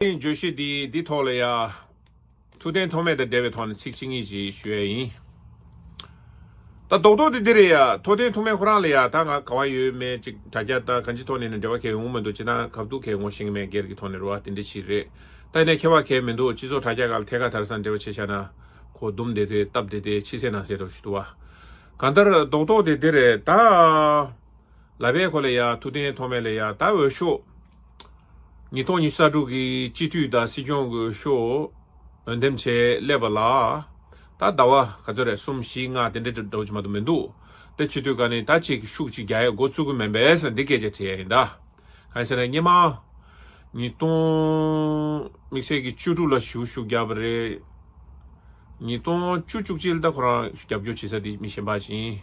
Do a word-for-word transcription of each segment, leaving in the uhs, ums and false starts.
བརྗོད་གཞི་འདི་འདི་ཐོག་ལ་ཡ། ཐུབ་བསྟན་ཐོགས་མེད་དང་འབྲེལ་བའི་ཐོག་ནས་ཚིག་གཅིག་གཉིས་ཤིག་ཞུ་ཡ་ཡིན། ད་རྡོག་རྡོག་དེ་འདི་རེད་ཡ། ཐུབ་བསྟན་ཐོགས་མེད་ཁོ་རང་ལ་ཡ། ད་ང་ག་བ་ཡོད་མེད་ཅིག་དྲ་རྒྱ་ད་གང་ཅི་ཐོག་ནས་ནི་འབྲེལ་བ་གལ་ཡོང་མི་འདུག་ཅི་ད་གབ་འདུག་གལ་ངོ་ཤེས་ཀྱི་མེད། སྒེར་གྱི་ཐོག་ནས་རེད་བ། དེ་འདྲ་ཞིག་རེད། ད་ཡིན་ནའི་ཁྱད་པར་གལ་མི་འདུག་སྤྱི་ཚོགས་དྲ་རྒྱ་སྒང་ལ་ཐད་ཀར་དེང་སང་འབྲེལ་བ་བྱས་བཞག་ན། ཁོ་རྡུང་བསྡད་དེ་སྟབས་བདེ་དེ་ཕྱི་གསལ་ནང་གསལ་འདྲ་ཞིག་འདུག་བ། གང་ལྟར་རྡོག་རྡོག་དེ་འདི་རེད་ད། ལབ་པའི་སྐོར་ལ་ཡ། ཐུབ་བསྟན་ཐོགས་མེད་ལ་ཡ། ད་འོས་ཤོག་ཉིས་སྟོང་ཉི་ཤུ་རྩ་དྲུག་གི་སྤྱི་འཐུས་དང་སྲིད་སྐྱོང་གི་འོས་ཤོག་འོས་འདེམས་བྱས་སླེབས་པ་ལ། ད་ཟླ་བ་ག་ཚོད་རེད། གསུམ་བཞི་ལྔ་དེ་འདྲ་འདྲ་བོ་ཅིག་མ་གཏོགས་མི་འདུག་དེ་བྱེད་དུས་ག་ནས་ད་ཅིག་ཤུགས་ཅིག་རྒྱག་ཡ་འགོ་ཚུགས་ཀྱི་མིན་པས་ཟེར་འདི་སྐད་ཆ་དྲིས་ཡ་ཡིན་ད། གང་ཡིན་ཟེར་ན་སྔོན་མ། ཉིས་སྟོང་། དམིགས་བསལ་གྱི་བཅུ་དྲུག་ལ་ཞུ་ཤུགས་རྒྱག་པ་རེད། ཉིས་སྟོང་བཅུ་བཅུ་གཅིག་ལ་ད་ཁོ་རང་རྒྱབ་སྐྱོར་བྱེད་ས་དེ་མི་གཞན་པ་ཅིག་ཡིན།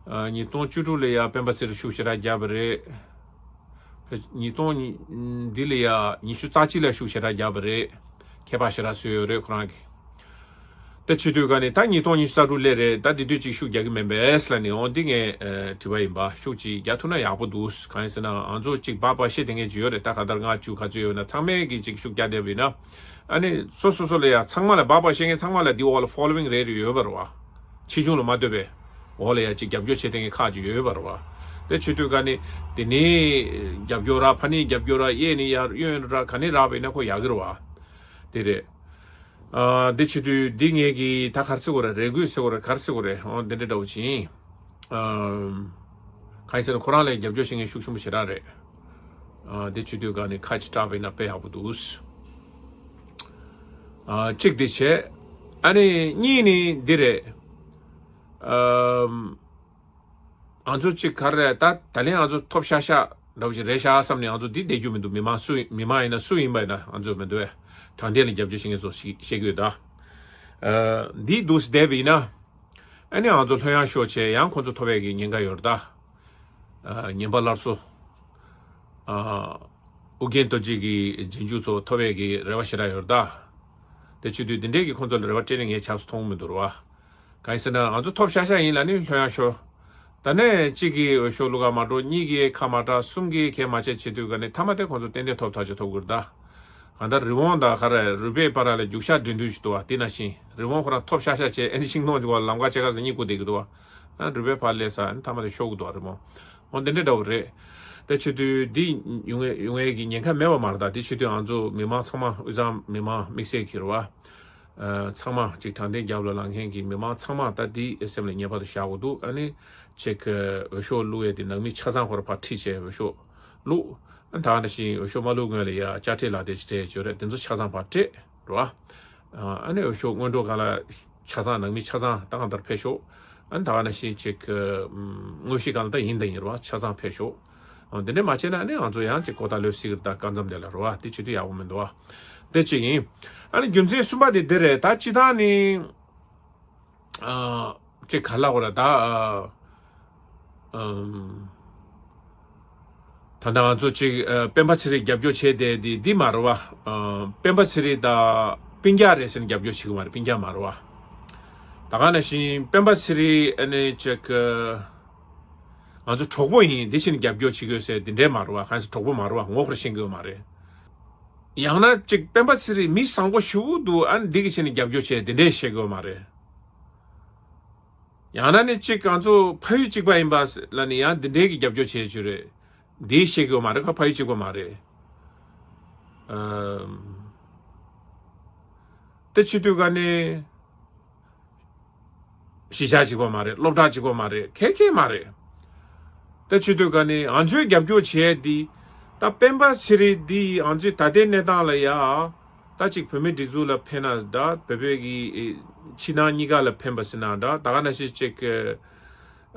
ཨ། ཉིས་སྟོང་བཅུ་དྲུག་ལ་ཡ་སྤེན་པ་ཚེ་རིང་ཤུགས་ཞེ་དྲག་རྒྱབ་པ་རེད། ཉིས་སྟོང་འདི་ལ་ཡ་ཉི་ཤུ་རྩ་གཅིག་ལ་ཤུགས་ཞེ་དྲག་རྒྱབ་པ་རེད། ཁྱད་པར་ཞེ་དྲག་བཟོས་ཡོད་རེད་ཁོ་རང་གིས། ད་བྱེད་དུས་ག་ནས་ད་ཉིས་སྟོང་ཉི་ཤུ་རྩ་དྲུག་སླེབས་རེད། ད་འདི་དུས་ཅིག་ཤུགས་རྒྱག་གི་མིན་པས་ལབ་ནས། འོ་འདི་ངས་ཨ་དྲི་བ་ཡིན་པ། ཤུགས་ཅིག་རྒྱག་ཐུབ་ན་ཡག་པོ་འདུག་གང་ཡིན་ཟེར་ན་ང་ཚོ་ཅིག་སྦག་སྦག་བཤད་བསྡད་མཁན་ཅིག་ཡོད་རེད། ད་གང་ལྟར་ལྔ་བཅུ་ག་ཚོད་ཡོད་ན་ཚང་མས་གིས་ཅིག་ཤུགས་རྒྱག་བསྡད་པ་ཡིན་ན། ཨ་ནི་སོ་སོ་སོ་ལ་ཡ་ཚང་མ་ལ་སྦག་སྦག་བཤད་མཁན་ཚང་མ་ལ་འདི་འོག་ལ་ཕོ་ལོ་ཝིང་རེ་རེ་ཡོད་པ་རེད་བ། ཆེ་ཆུང་ལ་མ་ལྟོས་པའི་འོག་ལ་ཡ་ཅིག་རྒྱབ་སྐྱོར་བྱེད་མཁན་ཁག་ཅིག་ཡོད་པ་རེད་བ། དེ་བྱེད་དུས་ག་ནས་དེ་ནས་རྒྱབ་སྐྱོར་ར་ཕ་ནས་རྒྱབ་སྐྱོར་ར་གཡས་ནས་ཡར་གཡོན་ར་ག་ནས་རག་པ་ཡིན་ན་ཁོ་ཡག་གི་རེད་བ། དེ་རེད། ཨ། འདི་བྱེད་དུས་འདི་ངེད་ཀྱིས་ད་ག་རེ་ཟེར་དགོས་རེད། རེ་སྐུལ་ཟེར་དགོས་རེད། ག་རེ་ཟེར་དགོས་རེད། འོ་འདི་འདྲ་འདྲ་བོ་ཅིག་ཡིན། ཨ། གང་ཡིན་ཟེར་ན་ཁོ་རང་ལ་རྒྱབ་སྐྱོར་བྱེད་མཁན་ཤུགས་ཆེན་པོ་ཞེ་དྲག་རེད། ཨ། འདི་བྱེད་དུས་ག་ནས་ཁ་ཅིག་གྲགས་པ་ཡིན་ན་དཔེ་ཡག་པོ་འདུག་ཨ། གཅིག་འདི་བྱས། ཨ་ནི་གཉིས་ནི་འདི་རེད། ཨ། ང་ཚོ་གཅིག་ག་རེ་རེད། ད་ད་ལན་ང་ཚོ་ཐོབ་ཤག་ཤག་འདྲ་བོ་ཞིག་རེད་ཤག་བསམ་ནས་ང་ཚོ་འདི་བསྡད་རྒྱུ་མི་འདུག་མི་མང་སུ་མི་མང་ཡིན་ན་སུ་ཡིན་པ་ཡིན་ན་ང་ཚོ་མི་འདུག་བས། དྲང་བདེན་ལ་རྒྱབ་སྐྱོར་བྱེད་མཁན་ཚོ་ཞིག་བཤད་ཀྱི་ཡོད་ད། ཨ། འདི་འདུག་སེ་བསྡད་པ་ཡིན་ན། ཨ་ནི་ང་ཚོ་ལྷོད་ཡངས་ཤོག་བྱས་ཡང་ཁོང་ཚོ་ཐོབ་པའི་གི་ཉེན་ཁ་ཡོད་རེད་ད། ཨ། ངན་པ་སླར་གསོ། ཨ། ཨོ་རྒྱན་རྡོ་རྗེ་གི་རྗེས་འཇུག་ཚོ་ཐོབ་པའི་གི་རེ་བ་ཞེ་དྲག་ཡོད་རེད་ད། དེ་བྱེད་དུས་འདི་འདྲའི་གི་ཁོང་ཚོ་ལ་རེ་བ་སྤྲད་ནས་ངས་ཆགས་སུ་མཐོང་མི་འདུག་རེད་བ། གང་ཡིན་ཟེར་ན་ང་ཚོ་ཐོབ་ཤག་ཤག་ཡིན་ལབ་ནི་ལྷོད་ཡངས་ཤོག་ད་ནས་གཅིག་གིས་འོས་ཤོག་བླུག་ག་མ་འགྲོ། གཉིས་ཀྱིས་ཁ་མ་གྲག་གསུམ་གྱིས་གལ་མ་ཆེ་བྱེད་དུས་ག་ནས་མཐའ་མ་དེ་ཁོང་ཚོ་ཏན་ཏན་ཐོབ་ཐག་ཆོད་ཐོབ་དགོས་རེད་ད། གང་ལྟར་རི་བོང་དང་ག་རེ་རུས་སྦལ་བར་ལ་རྒྱུག་ཤར་འགྲན་བསྡུར་ཞིག་འདུག་བ། དེ་ནང་བཞིན་རི་བོང་ཁོ་རང་ཐོབ་ཤག་ཤག་བྱས། ཨ་ནི་ཤིང་སྡོང་ཅིག་བར་ལམ་ཁ་ཕྱེད་ཀ་ཙམ་གཉིད་ཁུག་བསྡད་ཀྱི་འདུག་བ། ཨ། རུས་སྦལ་ཕར་སླེབས་ས། ཨ་ནི་མཐའ་མ་དེ་ཤོར་གྱི་འདུག་བ། རི་བོང་། འོ་འདི་འདྲ་འདྲ་བོ་རེད། དེ་བྱེད་དུས་འདི་ཡོང་ངེས་ཡོང་ངེས་ཀྱི་ཉེན་ཁ་མེད་པ་མ་རེད་ད། དེ་བྱེད་དུས་ང་ཚོ་མི་མང་ཚང་མ་དབུས་གཙང་མི་མང་དམིགས་བསལ་གྱི་རེད་བ། ཨ། ཚང་མ་ཅིག་དྲང་བདེན་རྒྱབ་ལ་ལངས་མཁན་གྱི་མི་མང་ཚང་མ་ད་འདི་སེམས་ལ་ངེས་པར་དུ་བཞག་དགོས་འདུག་ཨ་ནི་ཅིག་འོས་ཤོག་བླུག་ཡས་དེ་ནང་མི་ཆ་ཚང་ཁོ་ར་ཕར་ཁྲིད་བྱས་འོས་ཤོག་བླུག་ཨ། ད་ག་ནང་བཞིན་འོས་ཤོག་མ་བླུག་སྔོན་ལ་ཡ་དཔྱ་ཁྲལ་ལག་དེབ་ཅིག་སྤྲད་བྱས་རེད། དེ་ཚོ་ཆ་ཚང་ཕར་སྤྲད་རེད་བ། ཨ་ནི་འོས་ཤོག་སྔོན་འགྲོ་སྒང་ལ་ཆ་ཚང་ནང་མི་ཆ་ཚང་ད་གང་ལྟར་ཕེབས་ཤོག་ཨ་ནི་ད་ག་ནང་བཞིན་ཅིག་དངོས་གཞི་སྒང་ལ་ད་ཡིན་དང་ཡིན་རེད་བ། ཆ་ཚང་ཕེབས་ཤོག་ཨ། དེ་འདྲས་མ་བྱས་ན་ཨ་ནི་ང་ཚོ་ཡང་ཅིག་གོ་ད་ལོས་སྲིད་ཀྱི་རེད་ད། སྐབས་མཚམས་དེ་ལ་རེད་བ། དེ་བྱེད་དུས་ཡག་པོ་མི་འདུག་བ། དེ་གཅིག་ཡིན། ཨ་ནི་རྒྱུ་མཚན་གསུམ་པ་དེ་འདི་རེད། ད་སྤྱིར་བཏང་ནི། ཨ། ཅིག་ག་ལབ་དགོས་རེད་ད། ཨ། ཨམ། ད་ལྟ་ང་ཚོ་ཅིག་ཨ། སྤེན་པ་ཚེ་རིང་རྒྱབ་སྐྱོར་བྱས་བསྡད་དེ་འདི་མ་རེད་བ། ཨ། སྤེན་པ་ཚེ་རིང་དང་སྤུན་ཀྱག་རེད་ཟེར་ནས་རྒྱབ་སྐྱོར་བྱེད་ཀྱི་མ་རེད། སྤུན་ཀྱག་མ་རེད་བ། ད་ག་ནང་བཞིན་སྤེན་པ་ཚེ་རིང་ཨ་ནི་ཅིག་ཨ། ང་ཚོ་གྲོགས་པོ་ཡིན། འདི་བྱས་ནས་རྒྱབ་སྐྱོར་བྱེད་དགོས་ཟེར་འདི་འདྲས་མ་རེད་བ། གང་ཟེར་གྲོགས་པོ་མ་རེད་བ། ངོ་ཁོ་ར་ཤེས་ཀྱི་ཡོད་མ་རེད། ཡང་ན་ཅིག་སྤེན་པ་ཚེ་རིང་མི་བཟང་པོ་ཞེ་པོ་འདུག་ཨ་ནི་འདི་གི་བྱས་ནས་རྒྱབ་སྐྱོར་བྱས་འདི་འདྲས་བཤད་ཀྱི་ཡོད་མ་རེད། ཡང་ན་ནི་གཅིག་ང་ཚོ་ཕ་ཡུལ་གཅིག་པ་ཡིན་པ་ལ་ནི་ཡང་འདི་འདྲའི་གི་རྒྱབ་སྐྱོར་བྱེད་རྒྱུ་རེད། འདི་བཤད་ཀྱི་ཡོད་མ་རེད། ཁ་ཕ་ཡུལ་གཅིག་པ་མ་རེད། ཨམ། དེ་བྱེད་དུས་ག་ནས་གཞིས་ཆགས་གཅིག་པ་མ་རེད། སློབ་གྲྭ་གཅིག་པ་མ་རེད། ཁེ་ཁེ་མ་རེད། དེ་བྱེད་དུས་ག་ནས་ང་ཚོའི་རྒྱབ་སྐྱོར་བྱས་འདི། ད་སྤེན་པ་ཚེ་རིང་འདི་ང་ཚོའི་ད་ལྟའི་གནས་སྟངས་ལ་ཡ། ད་ཅིག་བོད་མིའི་སྒྲིག་འཛུགས་ལ་ཕན་ན་འདྲ། བོད་པའི་གི་ཨེ་ཕྱི་ནང་གཉིས་ཀ་ལ་ཕན་པ་ཟེར་ན་འདྲ། ད་ག་ནང་བཞིན་ཅིག་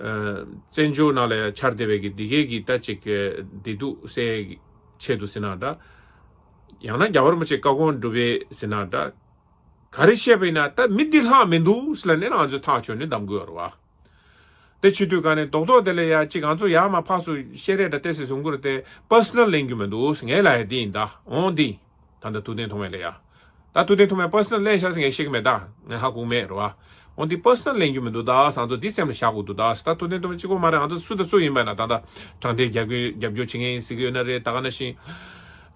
ཨ། བཙན་བྱོལ་ནང་ལ་ཡང་འཆར་བསྡད་པའི་གི་འདི་གའི་གི་ད་ཅིག་བདེ་སྡུག་སེལ་ཆེད་དུ་ཟེར་ན་འདྲ། ཡང་ན་རྒྱལ་བ་རིན་པོ་ཆེ་བཀའ་དགོངས་སྒྲུབ་པའི་ཟེར་ན་འདྲ། ག་རེ་བཤད་པ་ཡིན་ན་ད་མི་འདི་ལྷག་མི་འདུག་ཟེར་ལབ་ནས་ང་ཚོས་ཐག་ཆོད་ནས་གདམ་དགོས་རེད་བ། དེ་བྱེད་དུས་ག་ནས་རྡོག་རྡོག་དེ་ལ་ཡ་གཅིག་ང་ཚོ་ཡར་མར་ཕར་ཚུར་བཤད་རེས་འདྲ་ཏོག་ཙམ་བཟོ་དགོས་རེད་དེ། པར་སོ་ནལ་ལེན་རྒྱུ་མི་འདུག་ངས་ལབ་ཡ་འདི་ཡིན་ད། འོང་འདི། ད་ལྟ་ཐུབ་བསྟན་ཐོགས་མེད་ལ་ཡ། ད་ཐུབ་བསྟན་ཐོགས་མེད་པར་སོ་ནལ་ལེན་ཤག་ཟེར་ངས་བཤད་ཀྱི་མེད་ད། ངས་ཧ་གོ་གི་མེད་རེད་བ། འོང་འདི་པར་སོ་ནལ་ལེན་རྒྱུ་མི་འདུག་ད་ཟེར། ང་ཚོ་འདི་སེམས་ལ་བཞག་དགོས་འདུག་ད་ཟེར། ད་ཐུབ་བསྟན་ཐོགས་མེད་གཅིག་པོ་མ་རེད། ང་ཚོ་སུ་དང་སུ་ཡིན་པ་ཡིན་ན། ད་ལྟ་དྲང་བདེན་རྒྱབ་སྐྱོར་རྒྱབ་སྐྱོར་བྱེད་མཁན་ཡིན་ཟེར་གྱི་ཡོད་ན་རེད། ད་ག་ནང་བཞིན་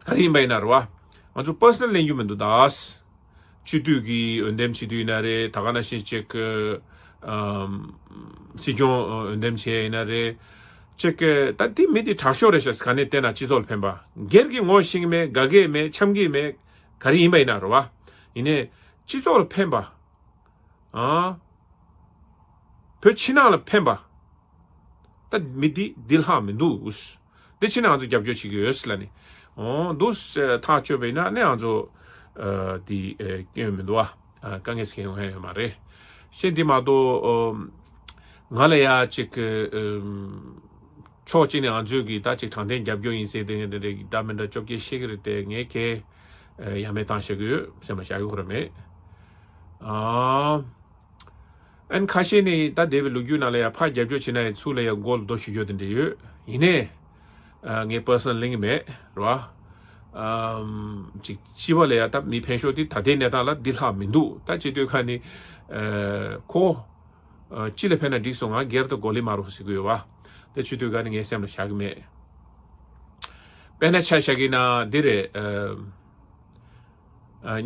ག་རེ་ཡིན་པ་ཡིན་ན་རེད་བ། ང་ཚོ་པར་སོ་ནལ་གླེང་རྒྱུ་མི་འདུག་ད། སྤྱི་འཐུས་ཀྱི་འོས་འདེམས་བྱེད་དུས་ཡིན་ན་རེད། ད་ག་ནང་བཞིན་ཅིག་ཨམ། སྲིད་སྐྱོང་འོས་འདེམས་བྱེད་ཡིན་ན་རེད། ཅིག་ད་དེ་མི་དེ་དྲག་ཤོས་རེད་ཤག་ག་ནས་བལྟས་ན་སྤྱི་ཚོགས་ལ་ཕན་པ། སྒེར་གྱི་ངོ་ཤེས་ཀྱི་མེད། དགའ་གི་མེད། འཆམ་གྱི་མེད། ག་རེ་ཡིན་པ་ཡིན་ན་རེད་བ། ཡིན་ནའི་སྤྱི་ཚོགས་ལ་ཕན་པ། ཨ། བོད་ཕྱི་ནང་ལ་ཕན་པ། ད་མི་འདི་འདི་ལྷག་མི་འདུག་འདི་ཕྱི་ནང་ང་ཚོ་རྒྱབ་སྐྱོར་བྱེད་ཀྱི་ཡོད་ལ་ནི། འོ་འདུག་ཐག་གཅོད་པ་ཡིན་ན་ནི་ང་ཚོ་འདི་སྐྱོན་མི་འདུག་ཨ། དཀའ་ངལ་སྐྱེ་ཡོང་ཡ་ཡོད་མ་རེད། ཤེས་འདི་མ་གཏོགས་ང་ལ་ཡ་ཅིག་ཕྱོགས་གཅིག་ནས་ང་ཚོས་ཀྱི་ད་ཅིག་དྲང་བདེན་རྒྱབ་སྐྱོར་ཡིན་ཟེར་དེ་འདྲ་འདྲ་མི་འདྲ་བཅོ་བརྒྱད་བཤད་ཀྱི་རེད་དེ། ངས་ཁས་ཡ་མེད་བཏང་བཞག་གི་ཡོད། སེམས་ལ་བཞག་གི་ཁོ་ར་མེད། ཨ། ཨན་ཁ་ཤས་ནི་ད་འདས་པའི་ལོ་རྒྱུས་ནང་ལ་ཡ་ཕར་རྒྱབ་སྐྱོར་བྱེད་ན་ཡ་ཚུར་ལ་ཡ་མགོ་ལ་རྡོ་གཞུ་རྒྱུ་དེ་འདྲ་ཡོད། ཡིན་ནའི་ངས་པར་སོ་ནལ་གླེང་གི་མེད་རེད་བ། ཅིག་སྤྱི་པ་ལ་ཡ་ད་མི་ཕན་ཤོས་དེ་ད་ལྟའི་གནས་སྟངས་ལ་འདི་ལྷག་མི་འདུག་ད་བྱེད་དུས་ཁ་ནི་ཁོ་སྤྱི་ལ་ཕན་ན་འགྲིག་སོང་། ང་སྒེར་དུ་མགོ་ལི་མ་རུ་ཟེར་གི་ཡོད་བ། ད་བྱེད་དུས་ཁ་ནི་ངའི་སེམས་ལ་བཞག་གི་མེད། དཔེར་ན་ཆ་བཞག་གི་ན་འདི་རེད།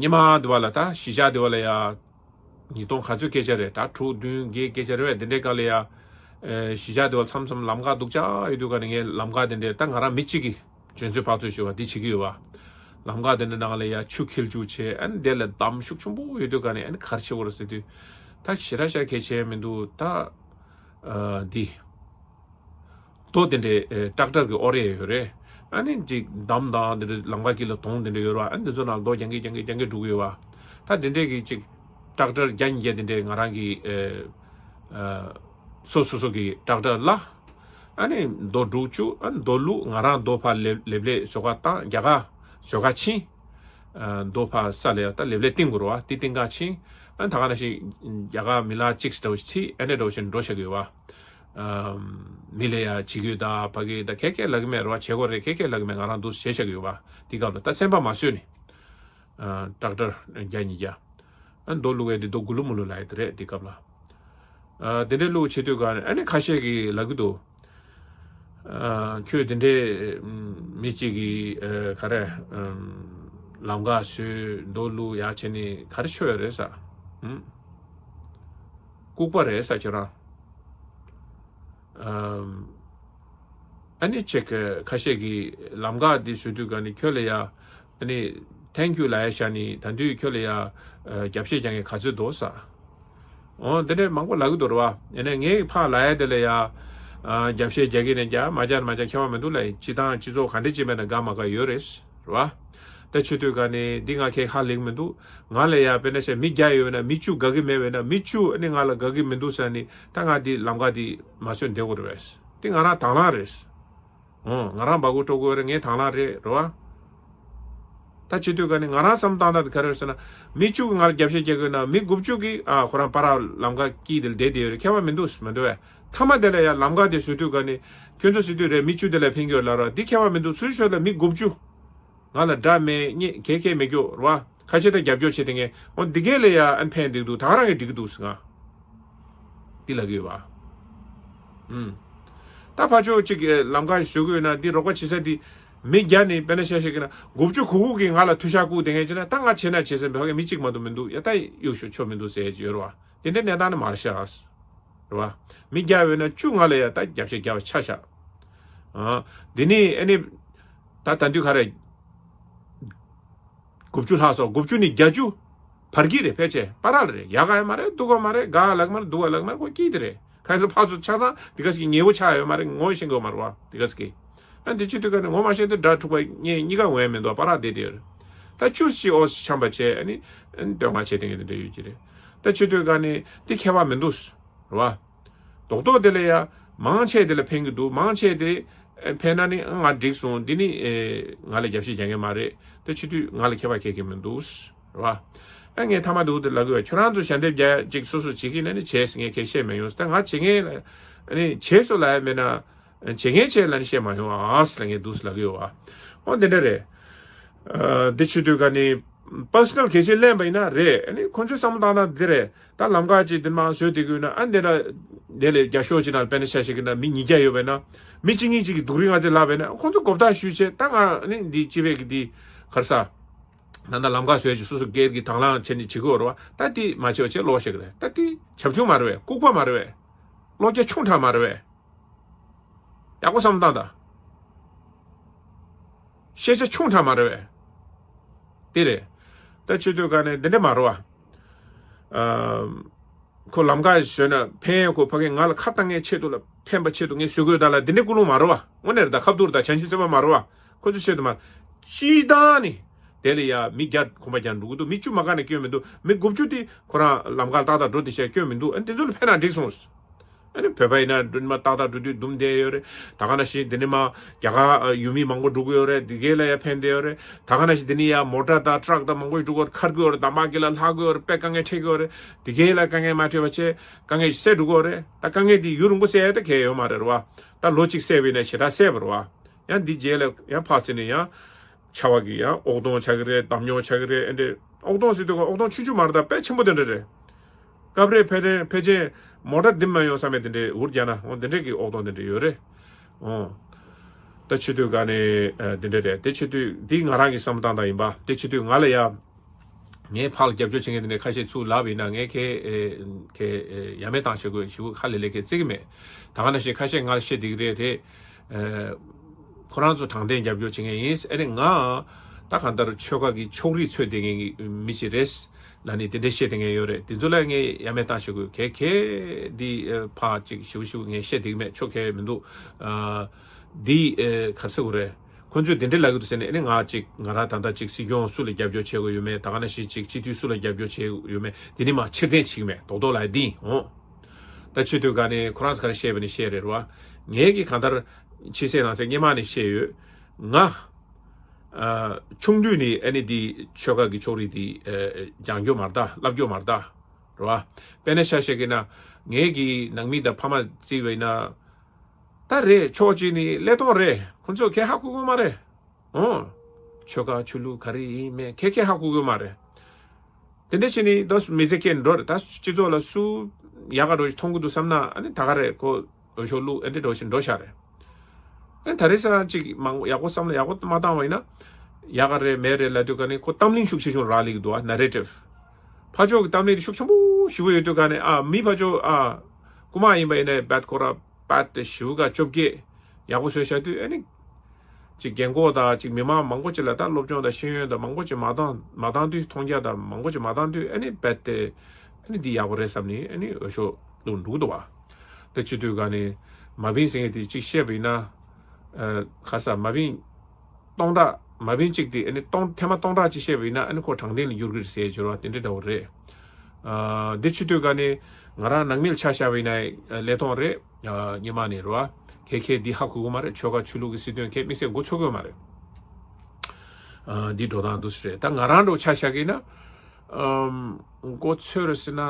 ཉི་མ་འདི་བ་ལ་ད་གཞིས་ཆགས་འདི་བ་ལ་ཡ། ཉིས་སྟོང་ག་ཚོད་སྐད་ཆ་རེད། ད་དྲུག་བདུན་བརྒྱད་སྐད་ཆ་རེད་བས། དེ་འདྲའི་སྐབས་ལ་ཡ། གཞིས་ཆགས་དེ་བ་མཚམས་མཚམས་ལམ་ཁ་སྡུག་ཅག་ཡོད་དུས་ག་ནས་ངས་ལམ་ཁ་དེ་འདྲའི་ད་ང་རང་མི་གཅིག་གིས་འཇོན་ཚོད་ཕར་ཚོད་ཞུ་བ་འདི་བྱེད་ཀྱི་ཡོད་བ། ལམ་ཁ་དེ་འདྲ་ནང་ལ་ཡ་ཆུ་འཁྱིལ་བཅུག་བྱས། ཨ་ནི་དེ་ལ་འདམ་ཤུགས་ཆེན་པོ་ཡོད་དུས་ག་ནས་ཨ་ནི་ག་རེ་བྱེད་དགོས་རེད་ཟེར་དུས། ད་ཞེ་དྲག་ཤར་གལ་ཆེ་མི་འདུག་ད་འདི། རྡོ་དེ་འདྲའི་ཨེ་ཊེག་ཊར་གྱི་ཨོ་རེ་ཡོད་རེད། ཨ་ནི་ཅིག་འདམ་དང་དེ་འདྲའི་ལམ་ཁ་དཀྱིལ་ལ་དོང་དེ་འདྲ་ཡོད་ར། ཨ་ནི་དེ་ཚོ་ནང་རྡོ་རྒྱང་གི་རྒྱང་གི་རྒྱང་གི་འགྲོ་གི་ཡོད་བ། ད་དེ་འདྲའི་གི་ཅིག་ཊེག་ཊར་བརྒྱ་ཉིས་བརྒྱ་དེ་འདྲའི་ང་རང་གི་ཨེ་ཨ་སོ་སོ་སོ་གི་ཊེག་ཊར་ལ་ཨ་ནི་རྡོ་སྒྲུག་བཅུག་ཨ་ནི་རྡོ་བླུགས། ང་རང་རྡོ་ཕར་ལེབ་ལེབ་ལེབ་བཟོ་ག་བཏང་། རྒྱ་གར་བཟོ་ག་ཕྱིན། ཨ་རྡོ་ཕར་ས་ལ་ཡ་ད་ལེབ་ལེབ་བཏིང་དགོས་རེད་བ། དེ་བཏིང་ག་ཕྱིན། ཨ་ནི་ད་ག་ནང་བཞིན་རྒྱ་གར་མི་ལག་གཅིག་འདྲ་བོ་ཞིག་ཁྲིད། ཨ་ནི་འདྲ་བོ་ཞིག་འགྲོ་བཞག་གི་ཡོད་བ། མི་ལ་ཡ་བྱེད་དགོས་ད་ཕ་གི་ད་ཁེ་ཁེ་ལབ་ཀྱི་མེད་རེད་བ། བྱེད་དགོས་རེད། ཁེ་ཁེ་ལབ་ཀྱི་མེད། ང་རང་འདུག་བྱས་བཞག་གི་ཡོད་བ། དེ་སྐབས་ལ་ད་སེམས་པ་མ་བཟོད་ནས། ཊེག་ཊར་བརྒྱ་ཉིས་བརྒྱ། ཨ་རྡོ་བླུགས་ཡས་དེ་རྡོ་དགུ་ལུ་མུ་ལུ་ལ་ཡ་དེ་རེད་དེ་སྐབས་ལ། དེ་འདྲའི་བླུགས་བྱེད་དུས་ག་ཨ་ནི་ཁ་ཤས་ཀྱིས་ལབ་ཀྱི་འདུག་ཁྱོད་དེ་འདྲའི་མི་གཅིག་གིས་ག་རེ་ལམ་ཁ་བཟོས། རྡོ་བླུགས་ཡ་བྱས་ནས་ག་རེ་ཆོད་ཡོད་རེད་ཟེར། ལྐུགས་པ་རེད་ཟེར་ཁྱོད་རང་། ཨ་ནི་ཅིག་ཁ་ཤས་ཀྱིས་ལམ་ཁ་འདི་བཟོ་དུས་ག་ནི་ཁྱོད་ལ་ཡ་ཨ་ནི་thank you་ལབ་ཡ་བཞག་ནི། ད་དུང་ཁྱོད་ལ་ཡ་རྒྱབ་བཤད་རྒྱག་མཁན་ག་ཚོད་འདུག་ཟེར། འོ་འདི་འདྲའི་མང་པོ་ལབ་ཀྱི་འདུག་རེད་བ། ཡིན་ནའི་ངས་ཕར་ལབ་ཡ་དེ་ལ་ཡ་རྒྱབ་བཤད་རྒྱག་གི་ནས་རྒྱག་མ་རྒྱག་མ་རྒྱག་ཁྱད་པར་མི་འདུག་ལབ་ཡིན། སྤྱི་བཏང་སྤྱི་ཚོགས་ག་འདྲ་ཅིག་མེད་ན་དགའ་མ་དགའ་ཡོད་རེད། རེད་བ། ད་བྱེད་དུས་ག་ནས་འདི་ང་ཁས་ཁ་ལེགས་མི་འདུག་ང་ལ་ཡ་དཔེར་ན་བཤད་མི་བརྒྱ་ཡོད་ན་མི་བཅུ་དགའ་གི་མེད་པས་ན། མི་བཅུ་ཨ་ནི་ང་ལ་དགའ་གི་མི་འདུག་ཟེར་ནི། ད་ང་འདི་ལམ་ཁ་འདི་མ་བཟོས་བསྡད་དགོས་རེད་བས། འདི་ང་རང་དང་བླངས་རེད། འོ་ང་རང་འབའ་ཁུག་སྤྲོ་དགོས་རེད། ངས་དང་བླངས་རེད། རེད་བ། ད་བྱེད་དུས་ག་ནས་ང་རང་བསམ་བཏང་ན་ག་རེ་ཟེར་ན། མི་བཅུ་གིས་ང་ལ་རྒྱབ་བཤད་རྒྱག་དགོས་ན་མི་དགུ་བཅུ་གིས་ཨ་ཁོ་རང་པར་ལམ་ཁ་དཀྱིལ་དེ་ལ་བསྡད་བསྡད་ཡོད་རེད། ཁྱད་པར་མི་འདུག་མི་འདུག་བས། མཐའ་མ་དེ་ལ་ཡང་ལམ་ཁ་དེ་བཟོ་དུས་ག་ནས་ཁྱོད་ཚོ་ཟེར་དུས་རེད། མི་བཅུ་དེ་ལ་ཕན་གྱི་ཡོད་ལབ་ར། འདི་ཁྱད་པར་མི་འདུག་ཚུར་ཤོད་ལ་མི་དགུ་བཅུ་ང་ལ་དགྲ་མེད་གཉེན་གད་ཁེ་མེད་རྒྱུ་རེད་བ། ཁ་ཆེ་ད་རྒྱབ་སྐྱོར་བྱེད་དེ་ངས་འོ་འདི་གས་ལ་ཡ་ཨན་ཕན་འདུག་འདུག་ད་ག་རང་གི་འགྲིག་གི་འདུག་ཟེར་ང་འདི་ལབ་གི་ཡོད་བ། ཨུམ། ད་ཕར་ཕྱོགས་གཅིག་གི་ལམ་ཁ་ཞིག་བཟོ་དགོས་ན་འདི་རོགས་པ་བྱེད་ས་འདི་མི་བརྒྱ་ནི་དཔེར་ན་བཤད་བཤད་ཀྱི་ན་དགུ་བཅུ་གོ་དགུ་གིས་ང་ལ་ཐུག་ཤག་བསྐུར་དེ་ངས་བྱས་ན་ད་ང་བྱེད་ན་བྱེད་ས་ཕ་གི་མི་གཅིག་མ་གཏོགས་མི་འདུག་ཡ། ད་གཡུག་ཞོག་ཆོ་མི་འདུག་ཟེར་ཡ་ཅིག་ཡོད་རེད་བ། དེ་འདྲའི་གནས་སྟངས་ནི་མ་རེད་ཤག་རེད་བ། མི་བརྒྱ་ཡོད་ན་བཅུ་ང་ལ་ཡ་ད་རྒྱབ་བཤད་རྒྱག་པ་ཆ་བཞག་ཨ། འདི་ནི་ཨ་ནི་ད་ད་དུས་ག་རེ། དགུ་བཅུ་ལྷག་སོང་། དགུ་བཅུ་ནི་བརྒྱད་ཅུ་བར་གྱི་རེད། ཕལ་ཆེར་པ་ར་ལ་རེད། ཡག་ག་ཡོད་མ་རེད། སྡུག་ག་མ་རེད། དགའ་ལག་མ་རེད། སྡུག་ག་ལག་མ་རེད། ཁོ་སྐྱིད་དེ་རེད། ཁ་སང་ཕར་ཚུར་ཆ་ཚང་འདི་ག་ཞིག་ཉེ་བོ་ཆགས་ཡོད་མ་རེད། ངོ་ཤེས་གི་མ་རེད་བ། འདི་ག་ཞིག་ཨ་འདི་ཕྱི་དུས་ག་ནས་ངོ་མ་ཤེས་དུས་དགྲ་འཁྲུག་པ་གཉིས་གཉིས་ཀ་འོང་ཡ་མི་འདུག་པ་ར་བསྡད་དེ་ཡོད་རེད། ད་བཅུ་གཅིག་ཨོ་ཆམ་པ་བྱས་ཨ་ནི་ཨ་ནི་སྟོད་མངའ་བྱས་དེ་ངས་དེ་འདྲ་ཡོད་ཀྱི་རེད། ད་ཕྱི་དུས་ག་ནས་འདི་ཁྱད་པར་མི་འདུག་རེད་བ། རྡོག་རྡོག་དེ་ལ་ཡ་མང་ཆེ་དེ་ལ་ཕན་གྱི་འདུག་མང་ཆེ་དེ་ཕན་ན་ནི་ང་འགྲིག་སོང་། འདི་ནི་ང་ལ་རྒྱབ་བཤད་རྒྱག་མཁན་མ་རེད། དེ་ཕྱི་དུས་ང་ལ་ཁྱད་པར་གང་ཡང་མི་འདུག་རེད་བ། ཨ་ངས་མཐའ་མ་འདུག་དེ་ལབ་གི་བ། ཁྱོད་རང་ཚོ་ཞལ་འདེབས་རྒྱག་ཅིག་སོ་སོ་བྱེད་ཀྱི་ན་ནི་བྱས་ཟེར། ངས་ཁས་བཤད་མ་ཡོང་། ད་ང་བྱེད་མཁན་ལ་ནི་བྱས་སོ་ལབ་ཡ་མེད་ན་བྱེད་མཁན་བྱས་ལབ་ནི་བཤད་མ་ཡོང་ཨ་ཟེར་ལ་ངས་འདུག་ཟེར་ལབ་གི་ཡོད་བ། འོ་འདི་འདྲ་རེད། འདི་ཕྱི་དུས་ག་ནི་པར་སོ་ནལ་གལ་སྲིད་ལེན་པ་ཡིན་ན་རེད། ཨ་ནི་ཁོང་ཚོའི་བསམ་བློ་བཏང་ན་འདི་རེད། ད་ལམ་ཁ་ཅིག་འདི་མ་བཟོས་བསྡད་དགོས་ན་ཨ་འདི་ལ་དེ་ལས་རྒྱ་ཤོག་ཅིག་ནང་དཔེར་ན་ཆ་བཞག་གི་ན་མི་ཉིས་བརྒྱ་ཡོད་པས་ན་མི་གཅིག་གཉིས་གཅིག་གིས་སྡུག་རུས་ང་ཚོས་ལབ་པས་ན་ཁོང་ཚོ་གོ་བརྡ་ཞུས་བྱས་ད་ང་ནི་འདི་སྤྱི་པའི་གི་འདི་ག་རེ་ཟ། ད་ལྟ་ལམ་ཁ་བཟོས་ཀྱི་སོ་སོ་སྒེར་གྱི་དང་བླངས་བྱས་ནས་བྱེད་དགོས་རེད་བ། ད་དེ་མ་བྱས་པ་བྱས་ལོག་བཤད་ཀྱི་རེད། ད་དེ་བྱབ་ཆུང་མ་རེད་བས། ལྐུགས་པ་མ་རེད་བས། བློ་རྒྱ་ཆུང་དྲགས་མ་རེད་བས། ཡག་པོ་བསམ་བློ་བཏང་དང་། ཤེས་བྱ་ཆུང་དྲགས་མ་རེད་བས། དེ་རེད། ད་བྱེད་དུས་ག་ནས་འདི་འདྲ་མ་རེད་བ། ཨ། ཁོ་ལམ་ཁ་བཟོས་ན་ཕན་ཡོན། ཁོ་ཕ་གི་ང་ལ་ཁ་བཏང་མཁན་ཆེད་དུ་ལ་ཕན་པ་ཆེད་དུ་ངས་བཟོས་དགོས་ད་ལ་འདི་འདྲའི་ཀུན་སློང་མ་རེད་བ། དངོས་གནས་རེད། ད་ཁ་བསྡུར་དང་བྱང་ཆུབ་སེམས་དཔའ་མ་རེད་བ། ཁོ་ཚོ་ཆེད་དུ་མ་རེད། སྤྱིར་བཏང་ནི་དེ་ལ་ཡ་མི་བརྒྱ་གོམ་པ་རྒྱག་འགྲོ་གི་འདུག་མི་བཅུ་མ་ག་ནས་སྐྱོན་མི་འདུག་མི་དགུ་བཅུ་དེ་ཁོ་རང་ལམ་ཁ་ཏག་ཏག་འགྲོ་དེ་བྱས་སྐྱོན་མི་འདུག་ཨ་ནི་དེ་ཚོ་ལ་ཕན་ན་འགྲིག་སོང་། ཨ་ནི་བོད་པ་ཡིན་ན་སྒྲོལ་མ་ཏག་ཏག་འགྲོ་དུས་འདུམ་བསྡད་ཡོད་རེད། ད་ག་ནང་བཞིན་འདི་ནས་མར་རྒྱ་གར་ཡུལ་མི་མང་པོ་འགྲོ་གི་ཡོད་རེད། འདི་གའི་ལ་ཡ་ཕན་བསྡད་ཡོད་རེད། ད་ག་ནང་བཞིན་འདི་ནས་ཡ་མོ་ཊ་དང་ཊག་དང་མང་པོ་ཞིག་འགྲོ་གི་ཡོད་རེད། འཁར་གི་ཡོད་རེད། འདམ་བག་གི་ལ་ལྷག་གི་ཡོད་རེད། དཔེ་དཀའ་ངལ་འཕྲད་ཀྱི་ཡོད་རེད། འདི་གའི་ལ་དཀའ་ངལ་མ་འཕྲད་པ་བྱས་དཀའ་ངལ་ཞིག་སེལ་འགྲོ་གི་ཡོད་རེད། ད་དཀའ་ངལ་འདི་ཡུན་རིང་པོ་སེལ་ཡ་ད་གལ་ཡོད་མ་རེད་བ། ད་ལོ་གཅིག་སེལ་བ་ཡིན་ན་ཞེ་དྲག་སེལ་བ་རེད་བ། ཡང་འདི་རྗེས་ལ་ཡང་ཕར་ཚུར་ནས་ཡང་ཆར་པ་གི་ཡང་འོག་གདོང་ཆགས་ཀྱི་རེད། འདམ་ཉོག་ཆགས་ཀྱི་རེད། ཨེ་འདྲས་འོག་གདོང་ཟེར་དུས་ཀ་འོག་གདོང་ཆུང་ཆུང་མ་རེད། ད་དཔེ་ཆེན་པོ་དེ་འདྲ་རེད། སྐབས་རེ་ཕལ་ཆེར་ཕལ་ཆེར་མོ་ཊ་འདེམས་མ་ཡོང་ས་མེད་དེ་འདྲའི་འུར་རྒྱག་ན་འོ་དེ་འདྲས་ཀྱི་འོག་གདོང་དེ་འདྲ་ཡོད་རེད། འོ། ད་བྱེད་དུས་ག་ནས་ཨ་དེ་འདྲ་རེད། དེ་བྱེད་དུས་འདི་ང་རང་གི་བསམ་སྟངས་དང་ཡིན་པ། དེ་བྱེད་དུས་ང་ལ་ཡ། ངའི་ཕར་ལ་རྒྱབ་སྐྱོར་བྱེད་མཁན་དེ་འདྲ་ཁ་ཤས་ཚུར་ལབ་པ་ཡིན་ན་ངས་ཁེ་ཨེ་ཁེ་ཨེ་ཡ་མེད་བཏང་བྱེད་དགོས་ཞུ་ཧ་ལས་ལས་ཁེ་བརྩི་གི་མེད། ད་ག་ནང་བཞིན་ཁ་ཤས་ང་ལ་བཤད་བསྡད་ཀྱི་རེད་དེ། ཨེ། ཁོ་རང་ཚོ་དྲང་བདེན་རྒྱབ་སྐྱོར་བྱེད་མཁན་ཡིན། ཨ་ནི་ང་ད་གང་ལྟར་ཆོལ་ཁ་གི་ཕྱོགས་རིས་འཚོལ་བསྡད་མཁན་གྱི་མི་ཞིག་རེད་ལབ་ནས་དེ་འདྲ་བཤད་བསྡད་མཁན་ཡོད་རེད། དེ་ཚོ་ལ་ངས་ཡ་མེད་བཏང་བྱེད་དགོས། གལ་གལ་འདི་ཨ་ཕར་ཅིག་ཞུ་ཞུ་ངས་བཤད་བསྡད་ཀྱི་མེད། ཆོ་ག་མི་འདུག་ཨ། འདི་ཨེ་ག་རེ་ཟེར་དགོས་རེད། ཁོ་ཚོས་དེ་འདྲ་ལབ་ཀྱི་འདུག་ཟེར་ནས་ཨ་ནི་ང་ཅིག་ང་རང་ད་ལྟ་ཅིག་སྲིད་སྐྱོང་སུ་ལ་རྒྱབ་སྐྱོར་བྱེད་དགོས་ཡོད་མེད། ད་ག་ནང་བཞིན་ཅིག་སྤྱི་འཐུས་སུ་ལ་རྒྱབ་སྐྱོར་བྱེད་དགོས་ཡོད་མེད། དེ་ནི་མར་ཕྱིར་འཐེན་བྱེད་ཀྱི་མེད། རྡོག་རྡོག་ལ་འདི་འོང་། ད་ཆེད་དུ་ག་ནས་ཁོ་རང་ཚོ་ག་རེ་བཤད་པ་ནི་བཤད་རེད་རེད་བ། ངས་ཀྱི་གང་ལྟར་ཕྱི་གསལ་ནང་གསལ་སྔོན་མ་ནས་བཤད་ཡོད། ང་ཨ་ཆུང་དུས་ནས་ཨ་ནི་འདི་ཆོལ་ཁ་གི་ཕྱོགས་རིས་འདི་ཨ་སྦྱང་རྒྱུ་མ་རེད་ད། བསླབ་རྒྱུ་མ་རེད་ད། རེད་བ། དཔེར་ན་ཆ་བཞག་གི་ན་ངས་ཀྱི་ནང་མི་དང་ཕ་མ་བརྩིས་པ་ཡིན་ན། ད་རེད། ཕྱོགས་གཅིག་ནས་ཀླད་སྟོང་རེད། ཁོ་ཚོ་ཁས་ཧ་གོ་གི་མ་རེད། འོ། ཆོལ་ཁ་ཆོས་ལུགས་ག་རེ་ཡིན་མིན་ཁས་ཁས་ཧ་གོ་གི་མ་རེད། དེ་འདྲ་བྱས་ནས་ད་མི་ཚེ་སྐྱེལ་འགྲོ་རེད། ད་སྤྱི་ཚོགས་ལ་སུ་ཡག་ག་འགྲོ་ཞིག་མཐོང་གི་འདུག་བསམ་ན་ཨ་ནི་ད་ག་རེད། ཁོ་འོས་ཤོག་བླུགས་ཨེ་འདྲ་འགྲོ་ཞིག་འགྲོ་ཤག་རེད། ཨ་ནི་ད་རེས་ས་གཅིག་མང་པོ་ཡག་པོ་བསམ་བློ་ཡག་པོ་མ་བཏང་བ་ཡིན་ན་ཡག་ག་རེད་མེད་རེད་ལབ་དུས་ག་ནས་ཁོ་གཏམ་གླེང་ཤུགས་ཆེ་ཆུང་རག་ལས་ཀྱི་འདུག་ཨ་ནེ་རེ་ཊིབ། ཕར་ཕྱོགས་ཀྱི་གཏམ་གླེང་དེ་ཤུགས་ཆེན་པོ་ཞེ་པོ་ཡོད་དུས་ག་ནས་ཨ་མི་ཕར་ཕྱོགས་ཨ་རྐུ་མ་ཡིན་པ་ཡིན་ན་བད་ཁོ་ར། པད་དེ་ཞུ་ག་བཅོ་བརྒྱད་ཡག་པོ་བཟོས་བཞག་དུས་ཨ་ནི། ཅིག་རྒན་གོག་དང་ཅིག་མི་མང་མང་པོ་ཅིག་ལ་ད་སློབ་སྦྱོང་དང་ཤེས་ཡོན་དང་མང་པོ་ཅིག་མ་བཏང་མ་བཏང་དུས་མཐོང་རྒྱ་དང་མང་པོ་ཅིག་མ་བཏང་དུས་ཨ་ནི་རྦད་དེ་ཨ་ནི་འདི་ཡག་པོ་རེད་བསམ་ནས་ཨ་ནི་འོས་ཤོག་བླུགས་འགྲོ་གི་འདུག་བ། དེ་བྱེད་དུས་ག་ནས་མ་བིན་ཟེར་མཁན་དེ་ཅིག་བཤད་པ་ཡིན་ན། ཨ་ཁ་ས་མ་བིན། སྟོང་ཕྲག་མ་བིན་གཅིག་དེ་ཨ་ནི་སྟོང་ཐེངས་མ་སྟོང་ཕྲག་ཅིག་བཤད་པ་ཡིན་ན་ཨ་ནི་ཁོ་དྲང་བདེན་ལ་འགྱུར་གི་རེད་ཟེར་བརྗོད་པ་དེ་འདྲ་འདྲ་བོ་རེད། ཨ་འདི་བྱེད་དུས་ག་ནས་ང་རང་ནང་མི་ལ་ཆ་བཞག་པ་ཡིན་ན་ལས་མཐོང་རེད། ཨ་སྔོན་མ་ནས་རེད་བ། ཁྱེད་ཁྱེད་འདི་ཧ་གོ་གི་མ་རེད། ཆོལ་ཁ་ཆོས་ལུགས་ཀྱི་སྲིད་དོན་ཁྱེད་དམིགས་བསལ་མགོ་ཚོད་གི་མ་རེད། ཨ་འདི་འགྲོ་སྟངས་འདུག་སེ་རེད། ད་ང་རང་འགྲོ་ཆ་བཞག་གི་ན། ཨམ་མགོ་ཚོད་རེད་ཟེར་ན།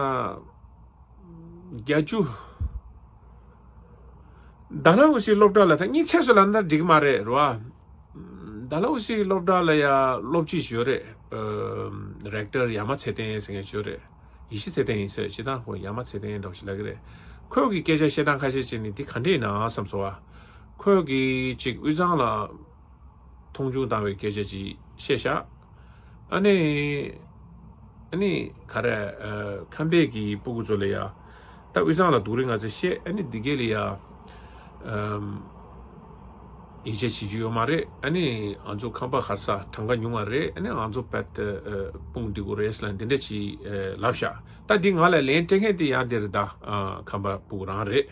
བརྒྱད་ཅུ། ཌལ་ཧོ་སི་སློབ་གྲྭ་ལ་ད་གཉིས་ཚེས་སུ་ལ་ན་འགྲིག་མ་རེད་རོ། ཌལ་ཧོ་སི་སློབ་གྲྭ་ལ་ཡ་སློབ་སྤྱི་ཞིག་ཡོད་རེད། ཨམ་རེག་ཊར་ཡ་མ་ཚེ་བརྟན་ཟེར་མཁན་ཞིག་ཡོད་རེད། ཡེ་ཤེས་ཚེ་བརྟན་ཡིན་ཟེར། སྤྱིར་བཏང་ཁོ་ཡ་མ་ཚེ་བརྟན་འདྲ་བོ་ཞིག་ལབ་ཀྱི་རེད། ཁོས་ཀྱི་སྐད་ཆ་བཤད་སྟངས་ཁ་ཤས་ཅིག་ནི་འདི་ག་འདྲས་ཡིན་ན་བསམ་སོང་བ། ཁོས་ཀྱི་ཅིག་དབུས་གཙང་ལ། མཐོང་ཆུང་བཏང་བའི་སྐད་ཆ་ཅིག་བཤད་ཤག་ཨ་ནི། ཨ་ནི་ག་རེ། ཨ་ཁམས་པའི་གི་སྤུ་གུ་ཚོ་ལ་ཡ། ད་དབུས་གཙང་ལ་སྡུག་རུས་ང་ཚོས་བཤད། ཨ་ནི་འདི་གས་ལ་ཡ། ཨམ། ཡིད་ཆེས་བྱེད་རྒྱུ་ཡོད་མ་རེད། ཨ་ནི་ང་ཚོ་ཁམས་པ་ག་རེ་ཟ་གྲངས་ཀ་ཉུང་བ་རེད། ཨ་ནི་ང་ཚོ་རྦད་དེ་ཨ་དཔུང་སྒྲིག་དགོས་རེད་ལབ་འདི་འདྲ་ཅིག་ཨ་ལབ་ཤག་ད་འདི་ང་ལ་ལན་སྤྲད་མཁན་དེ་ཡང་འདི་རེད་ད། ཨ་ཁམས་པ་སྤུ་གུ་རང་རེད།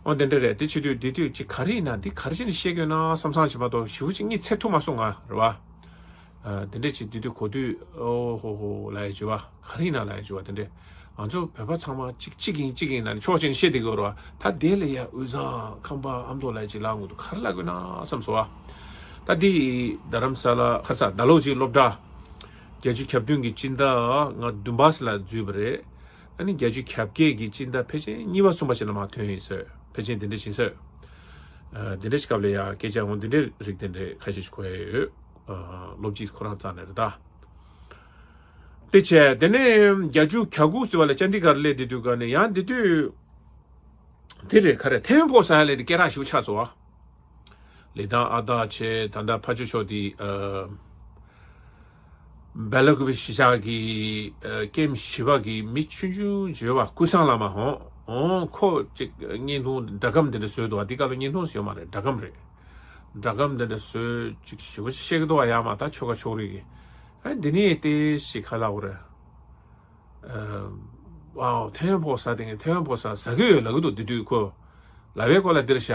འོ་དེ་འདྲ་རེད། དེ་བྱེད་དུས་དེ་དུས་ཅིག་ག་རེ་ཡིན་ན་འདི་ག་རེ་བྱས་ནས་བཤད་དགོས་ན་བསམ་བསམ་བྱེད་མ་གཏོགས་ཞེ་པོ་ཅིག་གཉིད་སད་ཐུབ་མ་སོང་ང་རེད་བ། ཨ་དེ་འདྲ་ཅིག་དེ་དུས་གོ་དུས་ཨོ་ཧོ་ཧོ་ལབ་ཡ་བྱེད་བ། ག་རེ་ཡིན་ན་ལབ་ཡ་བྱེད་བ། དེ་འདྲ་ང་ཚོ་བོད་པ་ཚང་མ་གཅིག་གཅིག་ཡིན་གཅིག་ཡིན་ན་ནི་ཕྱོགས་གཅིག་ནས་བཤད་བསྡད་ཀྱི་ཡོད་རེད་བ། ད་དེ་ལ་ཡ་དབུས་གཙང་ཁམས་པ་ཨ་མདོ་ལབ་ཡ་ཅིག་ལབ་འོང་དུས་ག་རེ་ལབ་དགོས་ན་བསམ་སོང་བ། ད་འདི་རྡ་རམ་ས་ལ་ག་རེ་ཟ་ཌལ་ཧོ་སི་སློབ་གྲྭ་བརྒྱད་ཅུ་གྱ་བདུན་གྱི་སྤྱི་ཟླ་ང་བདུན་པ་ལ་འཛུལ་བ་རེད། ཨ་ནི་བརྒྱད་ཅུ་གྱ་བརྒྱད་ཀྱི་སྤྱི་ཟླ་ཕལ་ཆེར་གཉིས་པ་གསུམ་པ་ཞིག་ལ་མར་ཐོན་ཡིན་ཟེར། ཕལ་ཆེར་འདི་འདྲ་ཞིག་ཟེར། ཨ་འདི་འདྲ་ཞིག་སྐབས་ལ་ཡ་སྐད་ཆ་འོང་འདི་འདྲའི་རིགས་དེ་འདྲ་ཁ་ཤས་ཤིག་གོ་ཡ་ཡོད། ཨ་སློབ་སྤྱི་ཁོ་རང་རྩ་ནས་རེད་ད། དེ་བྱས་དེ་ནས་བརྒྱད་ཅུ་གྱ་དགུ་ཟེར་བ་ལ་ཅན་དི་གར་སླེབས་དེ་དུས་ག་ནས་ཡང་འདི་དུས་དེ་རེད་ག་རེ་ཐེ་ཝན་ཕོག་ས་ཡ་ལས་དེ་སྐད་གྲགས་ཞིག་ཆགས་སོང་བ། ལི་ཐང་ཨ་ཐར་བྱས་ད་ལྟ་ཕར་ཕྱོགས་ཕྱོགས་དེ་ཨ། སྦེ་ལ་ཀུ་པེ་གཞིས་ཆགས་ཀྱི་ཨ་ཀེམ་བཞི་པ་གི་མི་ཆུང་ཆུང་བྱོས་པ་ཀུན་བཟང་བླ་མ་ཧོ་ཨོ་ཁོ་ཅིག་བརྙན་ཐུང་སྒྲ་སྒམ་དེ་འདྲ་བཟོས་འདུག་ཨ་འདི་སྐབས་ལ་བརྙན་ཐུང་ཟེར་ཡོད་མ་རེད། སྒྲ་སྒམ་རེད། སྒྲ་སྒམ་དེ་འདྲ་བཟོས་ཅིག་ཞེ་པོ་ཅིག་བཤད་ཀྱི་འདུག་ཨ་ཡ་མ་ད་ཆོལ་ཁ་ཕྱོགས་རིས་ཀྱི་ཨ་འདི་ནས་ཏེ་ཞིག་ཁ་ལག་རེད། ཨ་ཝའོ་ཐེ་ཝན་ཕོ་ས་དེ་ངས་ཐེ་ཝན་ཕོ་ས་ཟ་གི་ཡོད་ལབ་གི་འདུག་དེ་དུས་ཁོ་ལབ་པའི་སྐོར་ལ་འདིར་ཤ་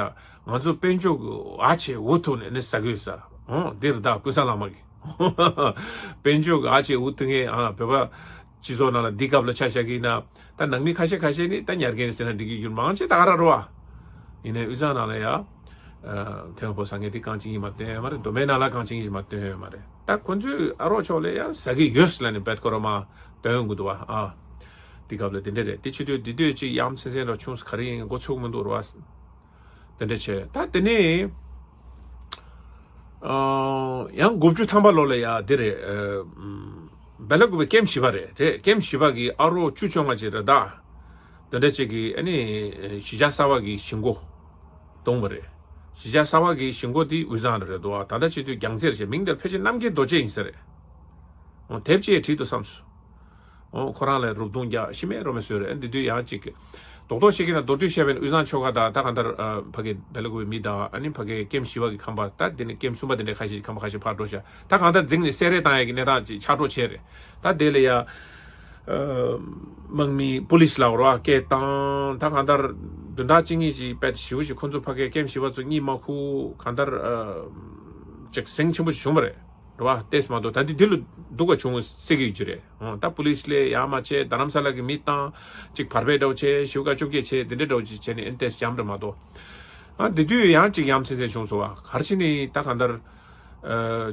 ང་ཚོ་དཔལ་འབྱོར་གྱི་ཨ་ཆེ་འུ་ཐུག་ནས་ནི་ཟ་གི་ཡོད་ས་ཨོ་འདིར་ད་ཀུན་བཟང་བླ་མ་གི་དཔལ་འབྱོར་གྱི་ཨ་ཆེ་འུ་ཐུག་ངས་ཨ་བོད་པ་སྤྱི་ཚོགས་ནང་ལ་འདི་སྐབས་ལ་ཆ་བཞག་གི་ཡིན་ན་ད་ནང་མི་ཁ་ཤས་ཁ་ཤས་ནི་ད་ཉར་མཁན་ཟེར་ན་འགྲིག་གི་ཡོད་མང་ཆེ་ད་ག་ར་རོ་ཨ་ཡིན་ནའི་དབུས་གཙང་ནང་ལ་ཡ། ཐེ་ཝན་ཕོ་ས་ངས་དེ་རྐང་གཅིག་གཉིས་མ་བཏོན་ཡོད་མ་རེད། མདོ་སྨད་ནང་ལ་རྐང་གཅིག་གཉིས་མ་བཏོན་ཡོད་མ་རེད། ད་ཁོ་ཚོས་ཨ་རོགས་ཕྱོགས་ལ་ཡང་ཟ་གི་ཡོད་ལབ་ནས་བེད་ཁོ་ར་མ་བཏོན་དགོས་འདུག་བ་ཨ། དེ་སྐབས་ལ་དེ་འདྲ་རེད། དེ་ཆེ་དུས་དེ་དུས་ཅིག་ཡ་མཚན་མཚན་ར་ཆུང་ས་ག་རེ་ཡིན་འགོ་ཚུགས་མི་འདུག་ར་བ། དེ་འདྲ་བྱས་ད་དེ་ནས་ཡང་དགུ་བཅུ་ཐམ་པ་ལོ་ལ་ཡ་དེ་རེད། སྦེ་ལ་ཀུ་པེ་ཀེམ་བཞི་པ་རེད་རེད། ཀེམ་བཞི་པ་གི་ཨ་རོགས་བཅུ་བཅོ་ལྔ་ཅིག་རེད་ད། དེ་འདྲ་ཅིག་གིས་ཨ་ནི་གཞིས་ཆགས་གསར་པ་གི་གཞིས་འགོ་བརྡུངས་པ་རེད། གཞིས་ཆགས་གསར་པ་གི་གཞིས་འགོ་དེ་དབུས་གཙང་རེད་འདུག་ད་ལྟ་བྱེད་དུས་རྒྱལ་རྩེ་རེད་ཤག་མིང་དེར་ཕལ་ཆེར་རྣམ་རྒྱལ་རྡོ་རྗེ་ཡིན་ས་རེད། འོ་དེབ་ཅེས་བྲིས་འདུག་བསམས་སོང་། འོ་ཁོ་རང་ལ་རུབ་རྡུང་རྒྱག་ཤི་མེད་རོ་མེད་བཟོས་རེད། ཨ་འདི་དུས་ཡང་ཅིག་རྡོག་རྡོག་བཤད་ཀྱི་ན་མདོར་བསྡུས་བཤད་པའི་དབུས་གཙང་ཆོལ་ཁ་དང་ད་གང་ལྟར་ཕ་གི་སྦེ་ལ་ཀུ་པེ་མི་དང་ཨ་ནི་ཕ་གི་ཀེམ་བཞི་པ་གི་ཁམས་པ་ད་དེ་ནི་ཀེམ་གསུམ་པ་དེ་འདྲའི་ཁ་ཤས་ཁམས་པ་ཁ་ཤས་ཕར་འགྲོ་ཤག་ད་གང་ལྟར་འཛིང་ནས་བསད་རེས་བཏང་ཡག་གི་གནས་སྟངས་ཅིག་ཆགས་འགྲོ་བྱས་རེད། ད་དེ་ལ་ཡ། དམག་མི་པུ་ལིས་ལ་རོ་སྐད་བཏང་ད་གང་ལྟར་བདུན་ཕྲག་གཅིག་གཉིས་ཀྱི་དཔེ་ཞེ་པོ་ཞིག་ཁོ་ཚོ་ཕ་གའི་ཀེམ་བཞི་པ་ཚོ་གཉིད་མ་ཁུག་གང་ལྟར་ཅིག་ཟིང་ཆེན་པོ་ཞིག་བྱུང་བ་རེད་རོ་བ། ཏེས་མ་གཏོགས་ད་འདི་འདི་ལ་སྡུག་ག་བྱུང་སྲིད་ཀྱི་ཡོད་ཀྱི་རེད། ད་པུ་ལིས་ལས་ཡ་མ་བྱས་རྡ་རམ་ས་ལ་གི་མི་བཏང་ཅིག་བར་པའི་འདྲ་བོ་བྱས་ཞེ་པོ་ཀ་བཅོ་བརྒྱད་བྱས་འདི་འདྲའི་འདྲ་བོ་ཅིག་བྱས་ནས་ཨེན་ཏེས་འཇམ་རེད་མ་གཏོགས། ཨ་འདི་དུས་ཡང་ཅིག་ཡ་མཚན་མཚན་བྱུང་སོང་བ་ག་རེ་བྱས་ནས་ད་གང་ལྟར་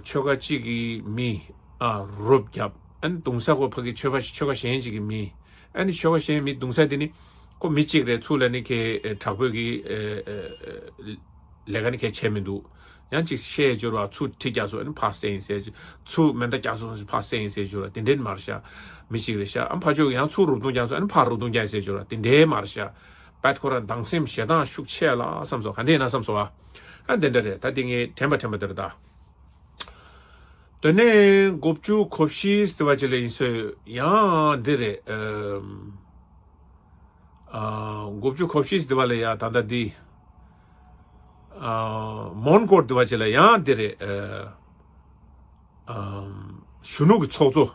ཆོལ་ཁ་གཅིག་གི་མི། ཨ་རུབ་བརྒྱབ། ཨ་ནི་རྡུང་ས་ཁོ་ཕ་གི་ཆོལ་ཁ་ཆོལ་ཁ་གཞན་ཅིག་གི་མི། ཨ་ནི་ཆོལ་ཁ་གཞན་མི་རྡུང་ས་དེ་ནི་ཁོ་མི་གཅིག་རེད། ཚུར་ལ་ནི་ཁའི་དྲག་པོའི་གི་ལས་ཀ་ནི་ཁའི་བྱས་མི་འདུག་ཡང་ཅིག་བཤད་སྦྱོར་བ་ཚུར་གྲི་རྒྱག་སོང་ཨ་ནི་ཕར་བསད་ཡིན་ཟེར། ཚུར་མེ་མདའ་རྒྱག་སོང་ཕར་བསད་ཡིན་ཟེར་སྦྱོར་བ་དེ་འདྲའི་མར་ཤ་མི་གཅིག་རེད་ཤ། ཨ་ཕ་ཕྱོགས་ཀྱི་ཡང་ཚུར་རུབ་རྡུང་རྒྱག་སོང་ཨ་ནི་ཕར་རུབ་རྡུང་རྒྱག་ཟེར་སྦྱོར་བ་དེ་འདྲའི་མར་ཤ། པད་ཁོ་ར་སྡང་སེམས་ཞེ་སྡང་ཤུགས་ཆེ་ལ་བསམ་སོང་ག་འདྲས་ན་བསམ་སོང་ཨ། ཨ་འདི་འདྲ་རེད། ད་དེ་ངས་དྲན་པ་དྲན་པ་དེ་རེད་ད། དེ་ནས་དགུ་བཅུ་གོ་བཞི་ཟེར་བ་ཅིག་ལ་ཡིན་ཟེར་ཡང་འདི་རེད། ཨ་དགུ་བཅུ་གོ་བཞི་ཟེར་བ་ལ་ཡ་ད་ལྟ་འདི་མོན་གྷོ་ཟེར་བ་ཅིག་ལ་ཡང་འདི་རེད། གཞོན་ནུ་གི་ཚོགས་གཙོ་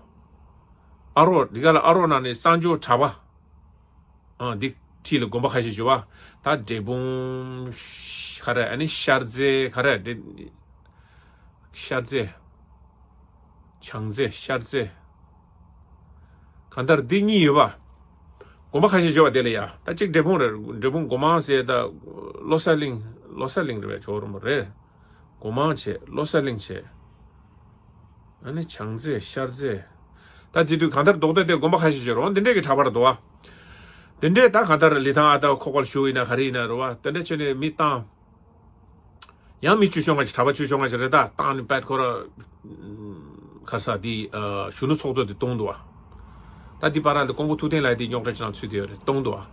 ཨ་རོགས་འདི་ག་ལ་ཨ་རོགས་ནང་ནས་གསང་སྤྱོད་གྲྭ་པ། ཨ་འདི་ཁྲིད་ལ་དགོན་པ་ཁ་ཤས་ཡོད་པ། ད་འབྲས་སྤུངས་ཤར་ར་ཨ་ནི་ཤར་རྩེ་ག་ར་འདི་ཤར་རྩེ་བྱང་རྩེ་ཤར་རྩེ་གང་ལྟར་འདི་གཉིས་ཡོད་པ། དགོན་པ་ཁ་ཤས་ཡོད་པ་དེ་ལ་ཡ་ད་གཅིག་འབྲས་སྤུངས་རེད། འབྲས་སྤུངས་སྒོ་མང་ཟེར་ད་བློ་གསལ་གླིང་བློ་གསལ་གླིང་རེད་པས་ཇོ་རུ་མོ་རེད། སྒོ་མང་བྱས་བློ་གསལ་གླིང་བྱས། ཨ་ནི་བྱང་རྩེ་ཤར་རྩེ། ད་དེ་དུས་གང་ལྟར་རྡོག་རྡོག་དེ་དགོན་པ་ཁ་ཤས་ཤིག་རོང་དེ་འདྲས་ཀྱི་གྲྭ་པར་འདུག་བ། དེ་འདྲས་ད་གང་ལྟར་ལི་ཐང་ཨ་ད་ཁོག་པར་ཞུགས་ཡིན་ན་ག་རེ་ཡིན་ན་རོ་བ་དེ་འདྲས་བྱས་ནས་མི་བཏང་། ཡང་མི་བཅུ་ཤོང་ང་ཞིག་གྲྭ་པ་བཅུ་ཤོང་ང་ཞིག་རེད་ད་བཏང་ནས་པད་ཁོ་ར། ཁ་ས་དེ་གཞོན་ནུ་ཚོགས་གཙོ་དེ་བཏང་འདུག་བ། ད་དེ་བར་ལ་ཀོང་པོ་ཐུབ་བསྟན་ལགས་དེ་རྙོག་དྲ་ཅིག་ནང་ཚུད་དེ་ཡོད་རེད་བཏང་འདུག་བ།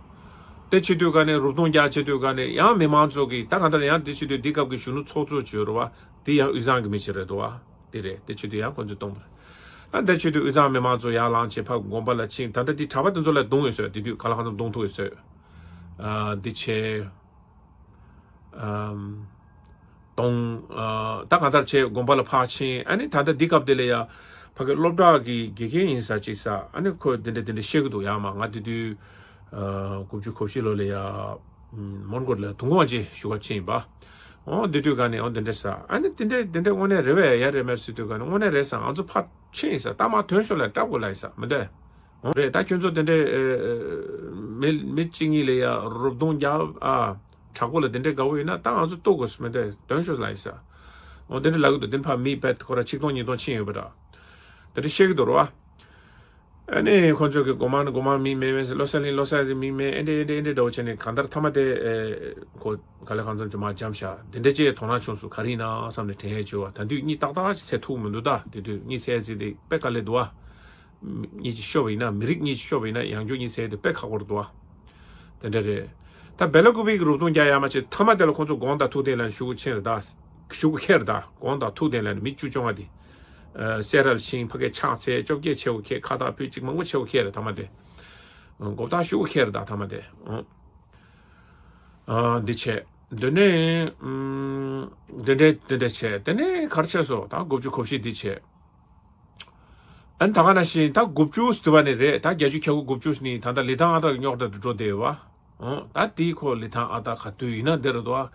དེ་བྱེད་དུས་ག་ནས་རུབ་རྡུང་རྒྱག་བྱེད་དུས་ག་ནས་ཡང་མི་མང་ཚོ་གིས་ད་གང་ལྟར་ཡང་དེ་བྱེད་དུས་འདི་སྐབས་ཀྱི་གཞོན་ནུ་ཚོགས་གཙོ་བྱོས་རོ་བ། དེ་ཡང་དབུས་གཙང་གི་མི་ཅིག་རེད་འདུག་བ། དེ་རེད་དེ་བྱེད་དུས་ཡང་ཁོ་ཚོས་གཏོང་བ་རེད། ཨ་འདི་བྱེད་དུས་དབུས་གཙང་མི་མང་ཚོ་ཡར་ལངས་བྱས་ཕར་དགོན་པ་ལ་ཕྱིན། ད་ལྟ་དེ་གྲྭ་པ་དེ་ཚོ་ལ་རྡུང་ཡོད་ཟེར། དེ་དུས་ག་ལ་གང་འཚམ་རྡུང་ཐུབ་ཡོད་ཟེར། ཨ་འདི་བྱས། ཨམ། གཏོང་། ཨ་ད་གང་ལྟར་བྱས་དགོན་པ་ལ་ཕར་ཕྱིན། ཨ་ནི་ད་ལྟ་འདི་སྐབས་དེ་ལ་ཡ་ཕ་གི་སློབ་གྲྭ་གི་དགེ་རྒན་ཡིན་ས་ཅིག་ས་ཨ་ནི་ཁོས་འདི་འདྲ་འདི་འདྲ་བཤད་གི་འདུག་ཡ་མ་ང་དེ་དུས། ཨ་དགུ་བཅུ་གོ་བཞི་ལོ་ལ་ཡ། མོན་གྷོ་ལ་དུང་དཀོན་དབང་ཆེན་བཞུགས་སྒར་ཕྱིན་ཡིན་པ། འོ་འདི་དུས་ག་ནས་འོ་འདི་འདྲ་ས་ཨ་ནི་འདི་འདྲ་འདི་འདྲ་དངོས་གནས་རེད་པས་ཡ་རེད་མེད་སྲིད་དུས་ག་ནས་དངོས་གནས་རེད་ས་ང་ཚོ་ཕར་ཕྱིན་ཡིན་ས་ད་མ་ཐོན་ཤོག་ལ་སྐྲག་དགོས་ལ་ཡིན་ས་མི་འདོད། འོ་རེད་ད་ཁྱོད་ཚོ་དེ་འདྲའི་མི་མི་གཅིག་གཉིས་ལ་ཡ་རུབ་རྡུང་རྒྱབ་ཨ། དྲག་པོ་ལ་དེ་འདྲའི་དགའ་བོ་ཡིན་ན་ད་ང་ཚོ་གཏུག་དགོས་སུ་མི་འདོད་དོན་ཤོད་ལ་ཡིན་ས། འོ་དེ་འདྲ་ལབ་གི་འདུག་དེ་ཕ་མི་བེད་ཁོ་ར་ཆིག་སྟོང་ཉིས་སྟོང་ཕྱིན་ཡོད་པ་འདྲ། དེ་འདྲ་བཤད་གི་འདུག་རོ་ཨ། ཨ་ནི་ཁོ་ཚོ་གི་སྒོ་མང་ནི་སྒོ་མང་མི་མེད་མེད་ཟེར་བློ་གསལ་ནི་བློ་གསལ་ཟེར་མི་མེད་ཨེ་འདྲ་ཨེ་འདྲ་ཨེ་འདྲ་འདྲ་བོ་བྱས་ནས་གང་ལྟར་ཐ་མ་དེ་ཁོ་ག་ལེ་གང་འཚམ་གྱི་མ་འཇམ་ཤ་དེ་འདྲ་ཅེས་དོ་སྣང་བྱུང་སོང་ག་རེ་ཡིན་ན་བསམ་ནས་དྲན་ཡས་བྱོས་བ་ད་དུས་གཉིད་ཏག་ཏག་ཅིག་ཚད་ཐུག་མི་འདུག་ད་དེ་དུས་གཉིད་ཚད་ཚིག་དེ་དཔེ་དཀའ་ལས་འདུག་བ། གཉིས་ཀྱིས་ཤོར་བ་ཡིན་ན་མི་རིགས་གཉིས་ཀྱིས་ཤོར་བ་ཡིན་ན་ཡང་བསྐྱར་གཉིས་ཚད་དེ་དཔེ་ཁག་པོ་རེད་འདུག་བ། དེ་འདྲ་རེད། ད་སྦེ་ལ་ཀུ་པེ་གི་རུབ་རྡུང་རྒྱག་ཡ་མ་བྱས་ཐ་མ་དེ་ལ་ཁོང་ཚོ་དགོངས་དག་ཐུགས་བདེན་ལ་ཞུ་གུ་ཆེན་རེད་ད། ཞུ་གུ་ཁེར་ད་དགོངས་དག་ཐུགས་བདེན་ལ་ནི་མི་བཅུ་བཅོ་ལྔ་དེ། ཨ་སེ་ར་ལ་ཕྱིན། ཕ་གིར་ཕྱག་འཚལ། བཅོ་བརྒྱད་བྱེད་དགོས་ཁེལ། ཁ་བཏགས་ཕུད་ཅིག་མང་པོ་བྱེད་དགོས་ཁེལ་རེད་ཐ་མ་དེ། ཨ་མགོ་བཏགས་ཞུ་དགོས་ཁེལ་རེད་ད་ཐ་མ་དེ། ཨ་འདི་བྱས། འདི་ནས་ཨམ། འདི་འདྲས་འདི་འདྲས་བྱས། དེ་ནས་ག་རེ་བྱས་སོང་། ད་དགུ་བཅུ་གོ་བཞི་འདི་བྱས། ཨ་ནི་ད་ག་ནང་བཞིན་ད་དགུ་བཅུ་ཟེར་བ་ནི་རེད། ད་བརྒྱད་ཅུ་གྱ་དགུ་དགུ་བཅུ་ནི་ད་ལྟ་ལི་ཐང་ཨ་སྟག་རྙོག་དྲ་དུ་འགྲོ་བསྡད་ཡོད་པ། ཨོ་ད་དེའི་ཁོ་ལི་ཐང་ཨ་སྟག་ག་དུས་ཡིན་ན་དེ་རུ་དོ།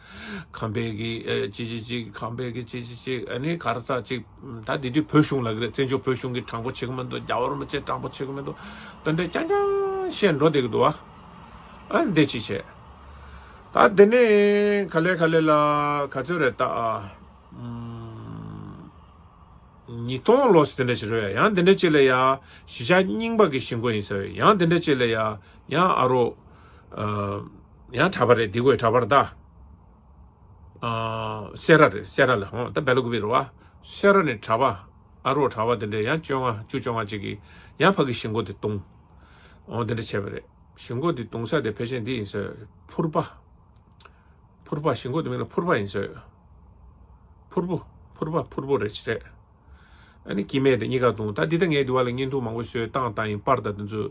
ཁམས་པའི་གི་ཨེ་ཅི་ཅི་ཅི། ཁམས་པའི་གི་ཅི་ཅི་ཅི། ཨ་ནི་ག་རེ་ཟེར་ཅིག་ད་དེ་དུས་བོད་གཞུང་ལ་གི་རེད། བཙན་བྱོལ་བོད་གཞུང་གི་དྲང་པོ་བྱེད་གི་མི་འདུག་རྒྱལ་བ་རིན་པོ་ཆེ་དྲང་པོ་བྱེད་གི་མི་འདུག་དེ་འདྲ་རྐྱང་རྐྱང་བཤད་འགྲོ་བསྡད་གི་འདུག་བ། ཨ་འདི་ཅི་བྱས། ད་དེ་ནས་ག་ལེ་ག་ལེ་ལ་ག་ཚོད་རེད་ད། ཨ་ཨམ། ཉིས་སྟོང་ལོ་ཟེར་དེ་འདྲ་ཞིག་རེད། ཡང་དེ་འདྲ་ཅིག་ལ་ཡ་གཞིས་ཆགས་རྙིང་པ་གི་གཞིས་འགོ་ཡིན་ས་རེད། ཡང་དེ་འདྲ་ཅིག་ལ་ཡ་ཡང་ཨ་རོ། ཨ་ཡང་གྲྭ་པ་རེད། འདི་གོའི་གྲྭ་པ་རེད་ད། ཨ་སེ་ར་རེད། སེ་ར་ལ་ཧོ་ད་སྦེལ་ཀོབ་རེད་བ། སེ་ར་ནས་གྲྭ་པ། ཨ་རོ་གྲྭ་པ་དེ་འདྲ་ཡང་བཅོ་ལྔ་བཅུ་བཅོ་ལྔ་ཅིག་གིས་ཡང་ཕ་གི་གཞིས་འགོ་དེ་བརྡུངས། འོ་དེ་འདྲ་བྱས་པ་རེད། གཞིས་འགོ་དེ་བརྡུངས་ས་དེ་ཕལ་ཆེར་འདི་ཡིན་ས་རེད། ཕུར་པ། ཕུར་པ། གཞིས་འགོ་དེ་མིང་ལ་ཕུར་པ་ཡིན་ཟེར། ཕུར་བུ། ཕུར་པ་ཕུར་བུ་རེད་ཅི་རེད། ཨ་ནི་སྐྱེ་དམན་དེ་གཉིས་ཀ་བརྡུངས། ད་འདི་ད་ངས་འདི་བ་ལ་བརྙན་ཐུང་མང་པོ་བཟོས་བཏང་བཏང་ཡིན། པར་དང་དེ་ཚོ་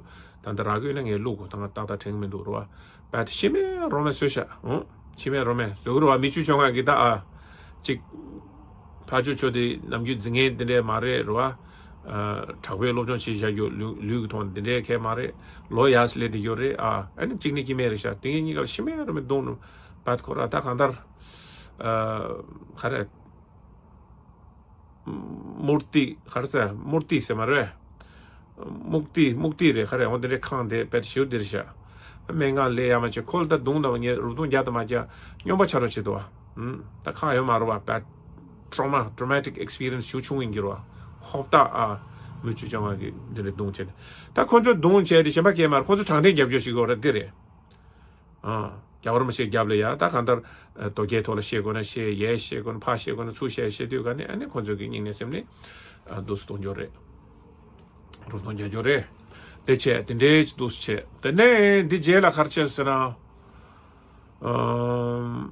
ད་ལྟ་རག་གི་ཡོད་ན་ངས་བླུག་གོ་ད་ང་ཏག་ཏག་དྲན་གི་མི་འདུག་རེད་བ། བད་ཤི་མེ་རོ་མེ་བཟོས་ཤག་ཨང་། ཤི་མེ་རོ་མེ་བཟོ་གི་རེད་བ། མི་བཅུ་བཅོ་ལྔ་གི་ད་ཨ་ཅིག་ཕ་ཆུ་ཆོ་དེ་ནམ་རྒྱུན་འཛིང་མཁན་དེ་འདྲས་མ་རེད་རེད་བ། ཨ་དྲག་པོའི་སློབ་སྦྱོང་བྱེད་བཞག་རྒྱུ་ལུས་ལུས་ཀྱི་ཐོག་དེ་འདྲས་གས་མ་རེད། ལོ་ཡག་སི་ལས་དེ་ཡོད་རེད་ཨ། ཨ་ནི་གཅིག་ནི་སྐྱེ་དམན་རེད་ཤག་དེ་ངས་གཉིས་ཀ་ལ་ཤི་མེ་རོ་མེ་བརྡུངས་ནུ་བད་ཁོ་ར་ད་གང་ལྟར་ཨ་ག་རེ། མུར་ཏི་ག་རེ་ཟེར། མུར་ཏི་ཟེར་མ་རེད། མུག་ཏི་མུག་ཏི་རེད་ག་རེ། འོ་དེ་འདྲའི་ཁང་དེ་བད་ཞུ་དེར་བཞག་སྨན་ཁང་ལས་ཡ་མ་བྱེད། ཁོ་ལ་ད་བརྡུངས་ན་ངས་རུབ་རྡུང་རྒྱག་ཏུ་མ་རྒྱག་སྨྱོན་པ་ཆགས་རོགས་བྱེད་དོ་བ། ད་ཁང་ཡོད་མ་རེད་བ། བད་trauma traumatic experience ཞུ་བྱུང་ཡིན་གྱི་རེད་བ། ཧོབ་ཏ་ཨ་མི་བཅུ་བཅོ་ལྔ་གི་འདི་འདྲ་བརྡུངས་བྱས་ནས་ད་ཁོ་ཚོ་བརྡུངས་བྱས་ཏེ་གཞན་པ་སྐྱེས་མ་རེད། ཁོ་ཚོ་དྲང་བདེན་རྒྱབ་སྐྱོར་ཞིག་ཡོད་རེད་འདི་རེད། ཨ། རྒྱལ་བ་རིན་པོ་ཆེའི་རྒྱབ་ལ་ཡ་ད་གང་ལྟར་ཨ་དོ་རྒྱལ་ཐོག་ལ་བཤད་དགོས་ན་བཤད། ཡས་བཤད་དགོས་ན་ཕ་བཤད་དགོས་ན་ཚུར་བཤད་བཤད་དུས་ག་ནས་ཨ་ནི་ཁོང་ཚོ་གི་སྙིང་ནས་སེམས་ནས་ཨ་འདུག་སེ་གཏོང་རྒྱུ་རེད། རུབ་རྡུང་རྒྱག་རྒྱུ་རེད། དེ་བྱས་དེ་འདྲའི་ཅིག་འདུག་སེ་བྱས། དེ་ནས་འདི་རྗེས་ལ་ག་རེ་བྱས་ཟེར་ན། ཨམ།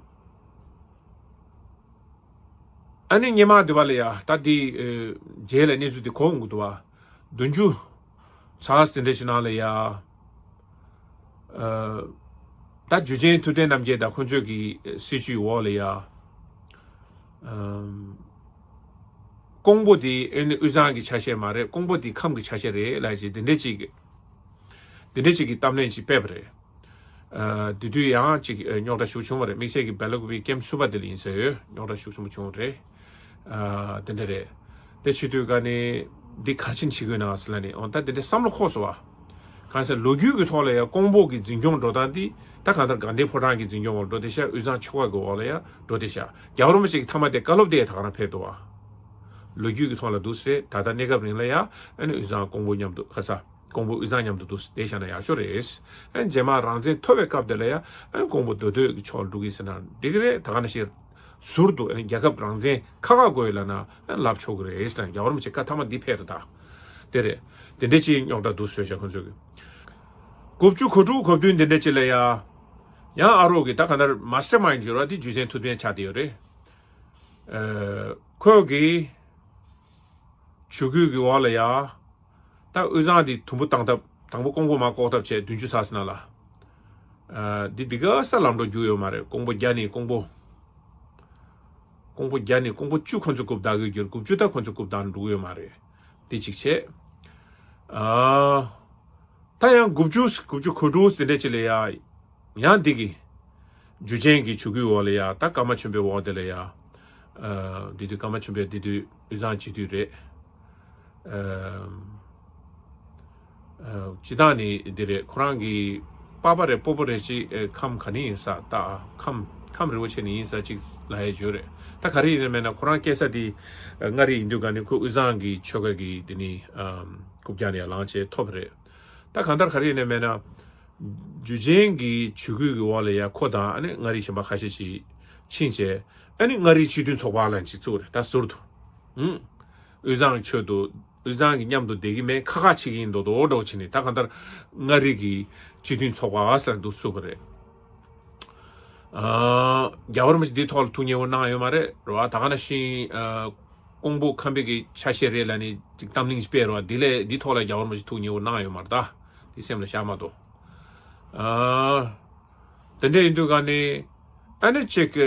ཨ་ནི་སྔོན་མ་དེ་བ་ལ་ཡ་ད་འདི་ཨེ་རྗེས་ལ་གནས་ཚུལ་དེ་གོ་འོང་གི་འདུག་བ། བདུན་ཅུ་ཚར་ཟིན་འདྲ་ཞིག་ནང་ལ་ཡ། ཨ་ད་འཇུ་ཆེན་ཐུབ་བསྟན་རྣམ་རྒྱལ་དང་ཁོང་ཚོས་ཀྱི་སྲིད་བྱུས་འོག་ལ་ཡ། ཨམ། ཀོང་པོ་དེ་ཨེ་ནི་དབུས་གཙང་གི་ཆ་ཤས་མ་རེད། ཀོང་པོ་དེ་ཁམས་ཀྱི་ཆ་ཤས་རེད་ལབ་ཅིག་དེ་འདྲ་ཅིག་དེ་འདྲ་ཅིག་གི་གཏམ་གླེང་ཅིག་སྤེལ་བ་རེད། ཨ་དེ་དུས་ཡང་ཅིག་རྙོག་དྲ་ཤུགས་ཆུང་བ་རེད། དམིགས་བསལ་གྱི་སྦེལ་ཀོབ་པའི་ཀེམ་སུ་པ་དེ་ལ་ཡིན་ཟེར་ཡོད། རྙོག་དྲ་ཤུགས་ཆེན་པོ་བྱུང་བ་རེད། ཨ་དེ་འདྲ་རེད། དེ་བྱེད་དུས་ག་ནས་འདི་ག་རེ་བྱེད་དགོས་ན་ཟེར་ལ་ནི་འོ་ད་དེ་འདྲ་བསམ་བློ་འཁོར་སོང་བ། གང་ཟེར་ལོ་རྒྱུས་ཀྱི་ཐོག་ལ་ཡང་ཀོང་པོ་གི་འཛིན་སྐྱོང་འགྲོ་སྟངས་འདི་ད་གང་ལྟར་དགའ་ལྡན་ཕོ་བྲང་གི་འཛིན་སྐྱོང་འོག་འགྲོ་བསྡད་ཤག་དབུས་གཙང་ཆོལ་ཁ་གི་འོག་ལ་ཡང་འགྲོ་བསྡད་ཤག་རྒྱལ་བ་རིན་པོ་ཆེ་གི་མཐའ་མ་དེ་བཀའ་སློབ་དེ་ད་ག་རང་ཕེབས་འདུག་བ། ལོ་རྒྱུས་ཀྱི་ཐོག་ལ་འདུག་སེ་རེད། ད་ལྟ་གནས་སྐབས་རིང་ལ་ཡང་ཨ་ནི་དབུས་གཙང་ཀོང་པོ་མཉམ་དུ་ཁ་ས། ཀོང་པོ་དབུས་གཙང་མཉམ་དུ་འདུག་བསྡད་བཞག་ན་ཡག་ཤོས་རེད། ཨ་རྗེས་མ་རང་བཙན་ཐོབ་པའི་སྐབས་དེ་ལ་ཡང་ཨ་ཀོང་པོ་མདོ་སྟོད་ཀྱི་ཕྱོགས་འགྲོ་གི་ཟེར་ན་འགྲིག་གི་རེད། ད་ག་ནང་བཞིན་ཟུར་དུ་ཨ་རྒྱལ་ཁབ་རང་བཙན་ཁག་ཁག་དགོས་ལབ་ན་ལབ་ཆོག་གི་རེད་ཟེར་ན། རྒྱལ་བ་རིན་པོ་ཆེ་བཀའ་མཐའ་མ་འདི་ཕེབས་རེད་ད། དེ་རེད། དེ་འདྲས་ཅིག་རྙོག་དྲ་འདུག་བཟོས་བཞག་ཁོང་ཚོས་ཀྱི། དགུ་བཅུ་གོ་དྲུག་གོ་བདུན་དེ་འདྲས་ཅིག་ལ་ཡ། ཡང་ཨ་རོགས་ཀྱི་ད་ག་ནར་མ་སི་ཊར་མའིན་ཌི་ཡོད་ར་དེ་འཇུ་ཆེན་ཐུབ་བསྟན་ཆགས་བསྡད་ཡོད་རེད། ཨ་ཁོས་ཀྱི་ཇུས་འགོད་ཀྱི་འོག་ལ་ཡ། ད་དབུས་གཙང་འདི་དུམ་བུ་བཏང་ཐབས་དང་པོ་ཀོང་པོ་མར་བཀོག་ཐབས་བྱས་བདུན་ཅུ་ཚར་སོང་ན་ལ། ཨ་འདི་འདི་ག་ས་ལམ་འགྲོ་རྒྱུ་ཡོད་མ་རེད། ཀོང་པོ་བརྒྱ་ནས་ཀོང་པོ། ཀོང་པོ་བརྒྱ་ནས་ཀོང་པོ་བཅུ་ཁོ་ཚོ་རྐུབ་བདའ་གི་ཡོད་རྒྱུ་རེད། དགུ་བཅུ་ད་ཁོ་ཚོ་རྐུབ་བདའ་འགྲོ་གི་ཡོད་མ་རེད། འདི་གཅིག་བྱས། ཨ་ད་ཡང་དགུ་བཅུ་དགུ་བཅུ་གོ་དྲུག་ཟེར་འདྲ་ཅིག་ལ་ཡ། ཡང་འདི་གི་འཇུ་ཆེན་གྱི་ཇུས་འགོད་འོག་ལ་ཡ་ད་ཀརྨ་ཆོས་འཕེལ་འོག་དེ་ལ་ཡ། ཨ་འདི་དུས་ཀརྨ་ཆོས་འཕེལ་འདི་དུས་དབུས་གཙང་སྤྱི་འཐུས་རེད། ཨ་ཨ་སྤྱི་བཏང་ནི་འདི་རེད། ཁོ་རང་གི་པ་ཕ་རེད་སྤོ་བོ་རེད་ཅིག་ཨེ་ཁམས་ག་ནས་ཡིན་ས་ད་ཨ་ཁམས་ཁམས་རི་བོ་ཆེ་ནས་ཡིན་ས་ཅིག་ལབ་ཡ་ཡོད་རེད། ད་ག་རེ་ཡིན་ན་མེད་ན་ཁོ་རང་སྐྱེས་ས་དེ་མངའ་རིས་ཡིན་དུས་ག་ནས་ཁོ་དབུས་གཙང་གི་ཆོལ་ཁ་གི་དེ་ནི་ཨ་རྐུབ་བཀྱག་ནས་ཡར་ལངས་བྱས་ཐོབ་རེད། ད་གང་ལྟར་ག་རེ་ཡིན་ན་མེད་ན། འཇུ་ཆེན་གྱི་ཇུས་འགོད་ཀྱི་འོག་ལ་ཡ་ཁོ་དང་ཨ་ནི་མངའ་རིས་གཞན་པ་ཁ་ཤས་ཤིག་ཕྱིན་བྱས་ཨ་ནི་མངའ་རིས་སྤྱི་མཐུན་ཚོགས་པ་ལབ་ཅིག་བཙུགས་རེད། ད་ཟུར་དུ། ཧུམ། དབུས་གཙང་ཆོས་དུ་དབུས་གཙང་གི་མཉམ་དུ་བསྡད་ཀྱི་མེད། ཁ་ཁ་བྱེད་ཀྱི་ཡིན་མདོག་མདོག་འདྲ་བོ་བྱས་ནས་ད་གང་ལྟར་མངའ་རིས་ཀྱི་སྤྱི་མཐུན་ཚོགས་པ་ཟེར་འདུག་བཙུགས་པ་རེད། ཨ་རྒྱལ་བ་རིན་པོ་ཆེ་འདིའི་ཐོག་ལ་ཐུགས་མཉེས་པོ་གནང་ཡོད་མ་རེད་རེད་བ། ད་ག་ནང་བཞིན་ཨ་ ཀོང་པོ་ཁམས་པའི་གི་ཆ་ཤས་རེད་ལབ་ནས་ཅིག་གཏམ་གླེང་ཞིག་སྤེལ་རོགས། འདི་ལས་འདི་ཐོག་ལ་རྒྱལ་བ་རིན་པོ་ཆེ་ཐུགས་མཉེས་པོ་གནང་ཡོད་མ་རེད་ད། འདི་སེམས་ལ་བཞག་མ་གཏོགས། ཨ། དེ་འདྲ་ཡིན་དུས་ག་ནས་ཨ་ནི་ཅིག་ཨ།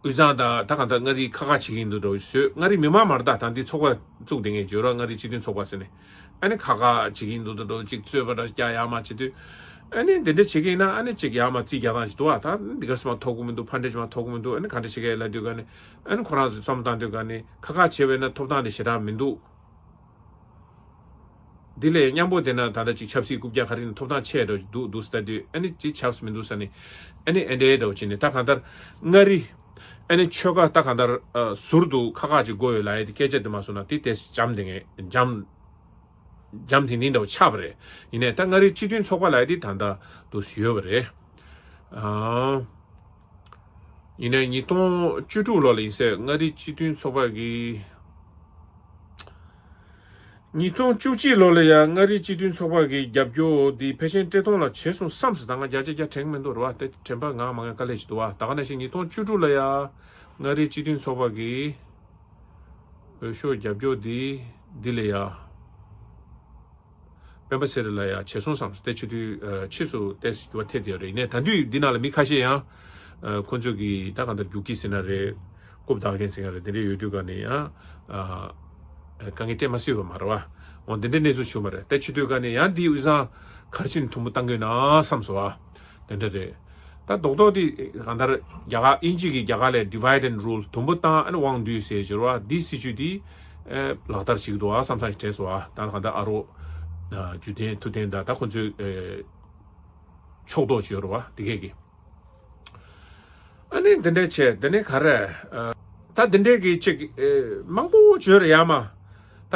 དབུས་གཙང་དང་ད་གང་ལྟར་མངའ་རིས་ཁ་ཁ་བྱེད་ཀྱི་ཡིན་འདུག་འགྲོ་བཟོས། མངའ་རིས་མི་མང་མ་རེད་ད། ད་འདི་ཚོགས་པ་བཙུགས་བསྡད་མཁན་བརྗོད་རོགས། མངའ་རིས་སྤྱི་མཐུན་ཚོགས་པ་ཟེར་ནས་ཨ་ནི་ཁ་ཁ་བྱེད་ཀྱི་ཡིན་འདུག་འདུག་འགྲོ། ཅིག་རྩོད་པ་འདྲ་རྒྱག་ཡག་མ་བྱེད་དུས་ཨ་ནི་འདི་འདྲ་བྱེད་ཀྱི་ཡིན་ན་ཨ་ནི་ཅིག་ཡག་མ་རྩིས་རྒྱག་སྟངས་ཞིག་འདུག་བ། ད་འདི་ག་སེ་མ་ཐོབ་ཀྱི་མི་འདུག་ཕར་འདྲ་ཞིག་མ་ཐོབ་ཀྱི་མི་འདུག་ཨ་ནི་ག་འདྲ་བྱེད་ཀྱི་ཡིན་ལབ་དུས་ག་ནས་ཨ་ནི་ཁོ་རང་ཚོས་བསམ་བློ་བཏང་དུས་ག་ནས་ཁ་ཁ་བྱས་པས་ན་ཐོབ་ཐང་དེ་ཞེ་དྲག་མི་འདུག་འདི་ལས་མཉམ་པོ་དེ་ན་ད་ལྟ་ཅིག་ཆབ་སྲིད་རྐུབ་བཀྱག་ག་རེ་ཡིན་ཐོབ་ཐང་ཆེ་འགྲོ་འདུག་འདུག་ཟེར་ལྟ་དུས་ཨ་ནི་ཅིག་ཆབ་སྲིད་མི་འདུག་ཟེར་ནས་ཨ་ནི་ཨེ་འདྲའི་འདྲ་བོ་བྱས་ནས་ད་གང་ལྟར་མངའ་རིས་ཨ་ནི་ཆོལ་ཁ་ད་གང་ལྟར་ཨ་ཟུར་དུ་ཁ་ཁ་ཅིག་དགོས་ཡོད་ལབ་ཡས་དེ་སྐད་ཆ་དེ་མ་སོང་ན་དེ་དེ་འཇམ་དེ་ངས་འཇམ་འཇམ་དེ་ནི་འདྲ་བོ་ཆགས་པ་རེད། ཡིན་ནའི་ད་མངའ་རིས་སྤྱི་མཐུན་ཚོགས་པ་ལབ་ཡས་དེ་ད་ལྟ་འདུག་ཡོད་པ་རེད། ཨ། ཡིན་ནའི་ཉིས་སྟོང་བཅུ་དྲུག་ལོ་ལ་ཡིན་ཟེར་མངའ་རིས་སྤྱི་མཐུན་ཚོགས་པ་གི། ཉིས་སྟོང་བཅུ་གཅིག་ལོ་ལ་ཡང་མངའ་རིས་སྤྱི་མཐུན་ཚོགས་པ་གི་རྒྱབ་སྐྱོར་འདི་ཕལ་ཆེར་བཀྲས་མཐོང་ལ་བྱས་སོང་བསམ་སོང་། ད་ང་བརྒྱ་ཆ་བརྒྱ་དྲན་གི་མི་འདུག་རེད་བ། དེ་དྲན་པ་ངག་མ་ངན་དཀའ་ལས་ཅིག་འདུག་བ། ད་ག་ནང་བཞིན་ཉིས་སྟོང་བཅུ་དྲུག་ལ་ཡང་མངའ་རིས་སྤྱི་མཐུན་ཚོགས་པ་གི་འོས་ཤོག་རྒྱབ་སྐྱོར་འདི་འདི་ལ་ཡང་། སྤེན་པ་ཚེ་རིང་ལ་ཡང་བྱས་སོང་བསམ་སྟེ་ཆུ་དུས་ཕྱིས་སུ་ཏོག་ཙམ་འགྱུར་བ་ཐེབས་བསྡད་ཡོད་རེད། ཡིན་ནའི་ད་དུང་འདི་ནང་ལ་མི་ཁ་ཤས་ཡང་ཁོ་ཚོས་ཀྱི་ད་གང་ལྟར་རྒྱུག་ཁྱི་ཟེར་ན་རེད། རྐུབ་བཏགས་མཁན་ཟེར་ན་རེད། དེ་འདྲ་ཡོད་དུས་ག་ནས་ཡང་དཀའ་ངལ་སྤྲད་མ་སྲིད་པ་མ་རེད་བ། འོ་འདི་འདྲའི་གནས་ཚུལ་བྱུང་བ་རེད། ཏོག་ཙམ་ཆུ་དུས་ག་ནས་ཡང་འདི་དབུས་གཙང་ག་རེ་བྱས་ནས་དུམ་བུ་བཏང་གི་ཡོད་ན་བསམ་སོང་བ། དེ་འདྲ་རེད། ད་རྡོག་རྡོག་འདི་གང་ལྟར་རྒྱ་གར་དབྱིན་ཇི་གི་རྒྱ་གར་ལས་divide and rule དུམ་བུ་བཏང་ཨ་ནི་དབང་སྡུད་ཟེར་གྱི་རེད་བ། འདི་སྲིད་ཇུས་འདི་ལག་བསྟར་བྱེད་ཀྱི་འདུག་ཨ་བསམ་བསམ་ཞིག་དྲན་སོང་ཨ། ད་གང་ལྟར་ཨ་རོ་རྒྱུ་ལྡན་མཐུ་ལྡན་དང་ད་ཁོ་ཚོའི་ཕྱོགས་གཏོགས་བྱེད་རེད་བ་འདི་གས་ཀྱི། ཨ་ནི་འདི་འདྲས་བྱས་འདི་ནི་ག་རེ། ད་འདི་འདྲས་ཀྱི་ཅིག་མང་པོ་བརྗོད་རེད་ཡ་མ། ད།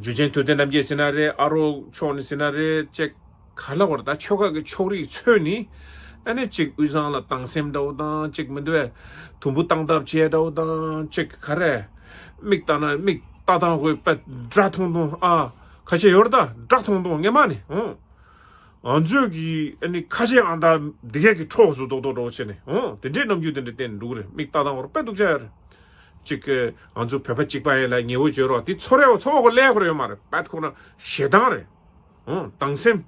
འཇུ་ཆེན་ཐུབ་བསྟན་རྣམ་རྒྱལ་ཟེར་ན་རེད། ཨ་རོགས་མཆོག་ནི་ཟེར་ན་རེད། ཅིག་ག་ལ་བར་ད་ཆོལ་ཁ་གི་ཕྱོགས་རིས་ཚོས་ནི་ཨ་ནི་ཅིག་དབུས་གཙང་ལ་སྡང་སེམས་འདྲ་བོ་དང་ཅིག་མི་འདུག་བས་དུམ་བུ་བཏང་ཐབས་བྱས་འདྲ་བོ་དང་ཅིག་ག་རེ། མིག་ལྟ་ན་མིག་ལྟ་སྟངས་ཁོའི་དཔེ་སྒྲ་ཐུང་ཐུང་ཨ་ཁ་ཤས་ཡོད་རེད་ད། སྒྲ་ཐུང་ཐུང་ངེས་མ་ནི་ཨང་། ང་ཚོས་ཀྱི་ཨ་ནི་ཁ་ཆེ་ཨང་དང་འདི་གས་ཀྱི་ཕྲོགས་སུ་རྡོག་རྡོག་འདྲ་བོ་བྱས་ནས་ཨང་དེ་འདྲའི་རྣམ་འགྱུར་དེ་འདྲ་བསྟན་འདུག་རེད། མིག་ལྟ་སྟངས་བར་དཔེ་སྡུག་ཅག་ཡོད་རེད། གཅིག་གི་ང་ཚོ་བོད་པ་གཅིག་པ་ཡིན་ལ་ཉེ་བོ་བརྗོད་རོགས་དེ་ཚོ་རེ་བ་ཚོ་བ་གོ་ལས་ཁོ་རེ་ཡོད་མ་རེད། པད་ཁོ་ན་ཞེ་སྡང་རེད། ཨང་སྡང་སེམས།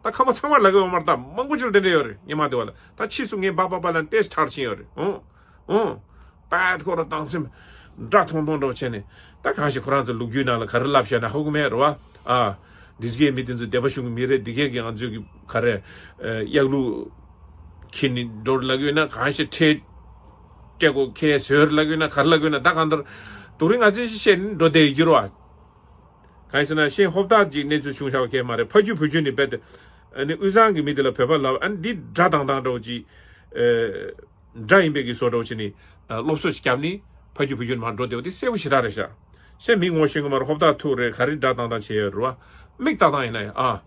ད་ཁ་མ་ཚང་མ་ལ་གི་ཡོད་མ་རེད། ད་མང་པོ་ཅིག་ལ་དེ་འདྲ་ཡོད་རེད། ཉི་མ་དེ་བ་ལ་ད་ཕྱིས་སུ་ངས་འབའ་འབའ་འབའ་ལ་ཏེས་ཁྲར་ཕྱིན་ཡོད་རེད། ཨང་། ཨོ། པད་ཁོ་ར་སྡང་སེམས། དགྲ་མཐོང་མཐོང་འདྲ་བོ་བྱས་ནས། ད་གང་ཞིག་ཁོ་རང་ཚོ་ལོ་རྒྱུས་ནང་ལ་ག་རེ་ལབ་བཞག་ན་ཧ་གོ་མེད་རེད་བ། ཨ། འདི་གའི་མི་དེ་ཚོ་སྡེ་པ་གཞུང་གི་མི་རེད། འདི་གའི་གི་ང་ཚོའི་གི་ག་རེ། གཡག་ལུག་ཁྱེར་ནི་འགྲོ་ལབ་ཡོད་ན་གང་ཞིག་ཁྲལ་སྤྲད་དགོས་ཁྱེར་བཟོས་ལབ་ཡོད་ན་ག་རེ་ལབ་ཡོད་ན་ད་གང་ལྟར་དུ་རིང་ང་ཚོས་ཤེས་ནི་འགྲོ་བསྡད་ཡོད་རེད་བ། གང་ཡིན་ཟེར་ན་ཤེས་ཧོབ་ཐག་ཅིག་གནས་ཚུལ་བྱུང་བཞག་པ་ཁྱེད་མ་རེད། ཕ་རྒྱུད་བུ་རྒྱུད་ནི་རྦད་དེ། ཨ་ནི་དབུས་གཙང་གི་མི་དེ་ལ་བོད་པ་ལབ་ཨ་ནི་འདི་དགྲ་དང་དང་འདྲ་བོ་ཅིག་དགྲ་ཡིན་པའི་གི་བཟོ་འདྲ་བོ་བྱས་ནས་སློབ་གསོ་ཞིག་བརྒྱབ་ནས་ཕ་རྒྱུད་བུ་རྒྱུད་མར་འགྲོ་བསྡད་པ་དེ་གསལ་པོ་ཞེ་དྲག་རེད་ཤག་ཤེས་མི་ངོ་ཤེས་གི་མ་རེད། ཧོབ་ཐག་ཐུག་རེད། ག་རེ་དགྲ་དང་དང་བྱས་ཡོད་རེད་བ། མིག་ལྟ་སྟངས་ཡིན་ན་ཡང་ཨ།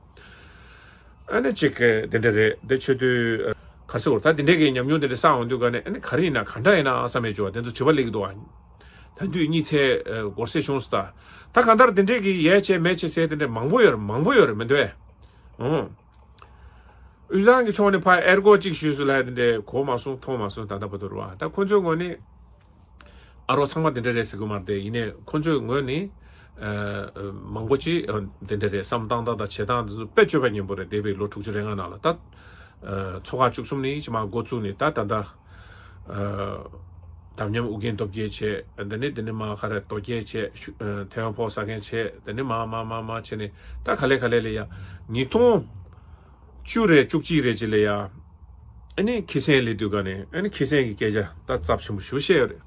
ཨ་ནི་ཅིག་དེ་འདྲ་རེད། དེ་ཆེ་དུས་ག་ཚོད་བར་ད་དེ་འདྲའི་གི་ཉམས་མྱོང་དེ་འདྲ་བསགས་འོང་དུས་ག་ནས་ཨ་ནི་ག་རེ་ཡིན་ན་ག་འདྲ་ཡིན་ན་བསམ་ཡས་བྱུང་བ་དེ་ཚོ་དྲི་བ་སླེབས་ཀྱི་འདུག་བ། ད་དུས་གཉིད་ཚད་སྒོར་སེ་བྱུང་སོང་ད། ད་གང་ལྟར་དེ་འདྲའི་གི་ཡས་བྱས་མེད་བྱས་ཟེར་དེ་འདྲ་མང་པོ་ཡོད་རེད། མང་པོ་ཡོད་རེད་མི་འདུག་བས། ཨོ། དབུས་གཙང་གི་ཕྱོགས་ནས་ཕར་ཨེར་གོ་གཅིག་ཞུས་སུ་ལ་དེ་འདྲ་གོ་མ་སོང་མཐོང་མ་སོང་ད་ལྟ་བར་དུ་རེད་བ། ད་ཁོ་ཚོའི་ངོས་ནས་ཨ་རོགས་ཚང་མ་དེ་འདྲ་རེད་ཟེར་གི་མ་རེད་དེ། ཡིན་ནའི་ཁོ་ཚོའི་ངོས་ནས་མང་པོ་ཅིག་དེ་འདྲ་རེད། བསམ་སྟངས་དང་བྱེད་སྟངས་དེ་ཚོ་དཔེ་སྤྱོད་པ་ཉན་པོ་རེད། འདས་པའི་ལོ་དྲུག་ཅུ་རེ་ལྔ་ནང་ལ་ད་ཚོགས་ཁག་བཅུ་གསུམ་ནས་ཅི་མ་འགོ་བཙུགས་ནས་ད་ད་ལྟ། དམ་ཉམས་ཨུ་རྒྱན་སྟོབས་རྒྱས་བྱས། འདི་ནས་འདི་ནས་མ་ག་རེ་རྡོ་རྒྱས་བྱས། ཤུ་ཐེ་ཝན་ཕོག་ས་མཁན་བྱས། འདི་ནས་མ་མ་མ་མ་བྱས་ནས་ད་ག་ལེ་ག་ལེ་ལེ་ཡ། ཉིས་སྟོང་བཅུ་རེ་བཅུ་གཅིག་རེ་ཅི་ལེ་ཡ། ཨ་ནི་ཁྱི་སེང་ལེ་དུས་ག་ནས་ཨ་ནི་ཁྱི་སེང་གི་སྐད་ཆ་ད་ཚབས་ཆེན་པོ་ཞུ་བཤད་ཡོད་རེད།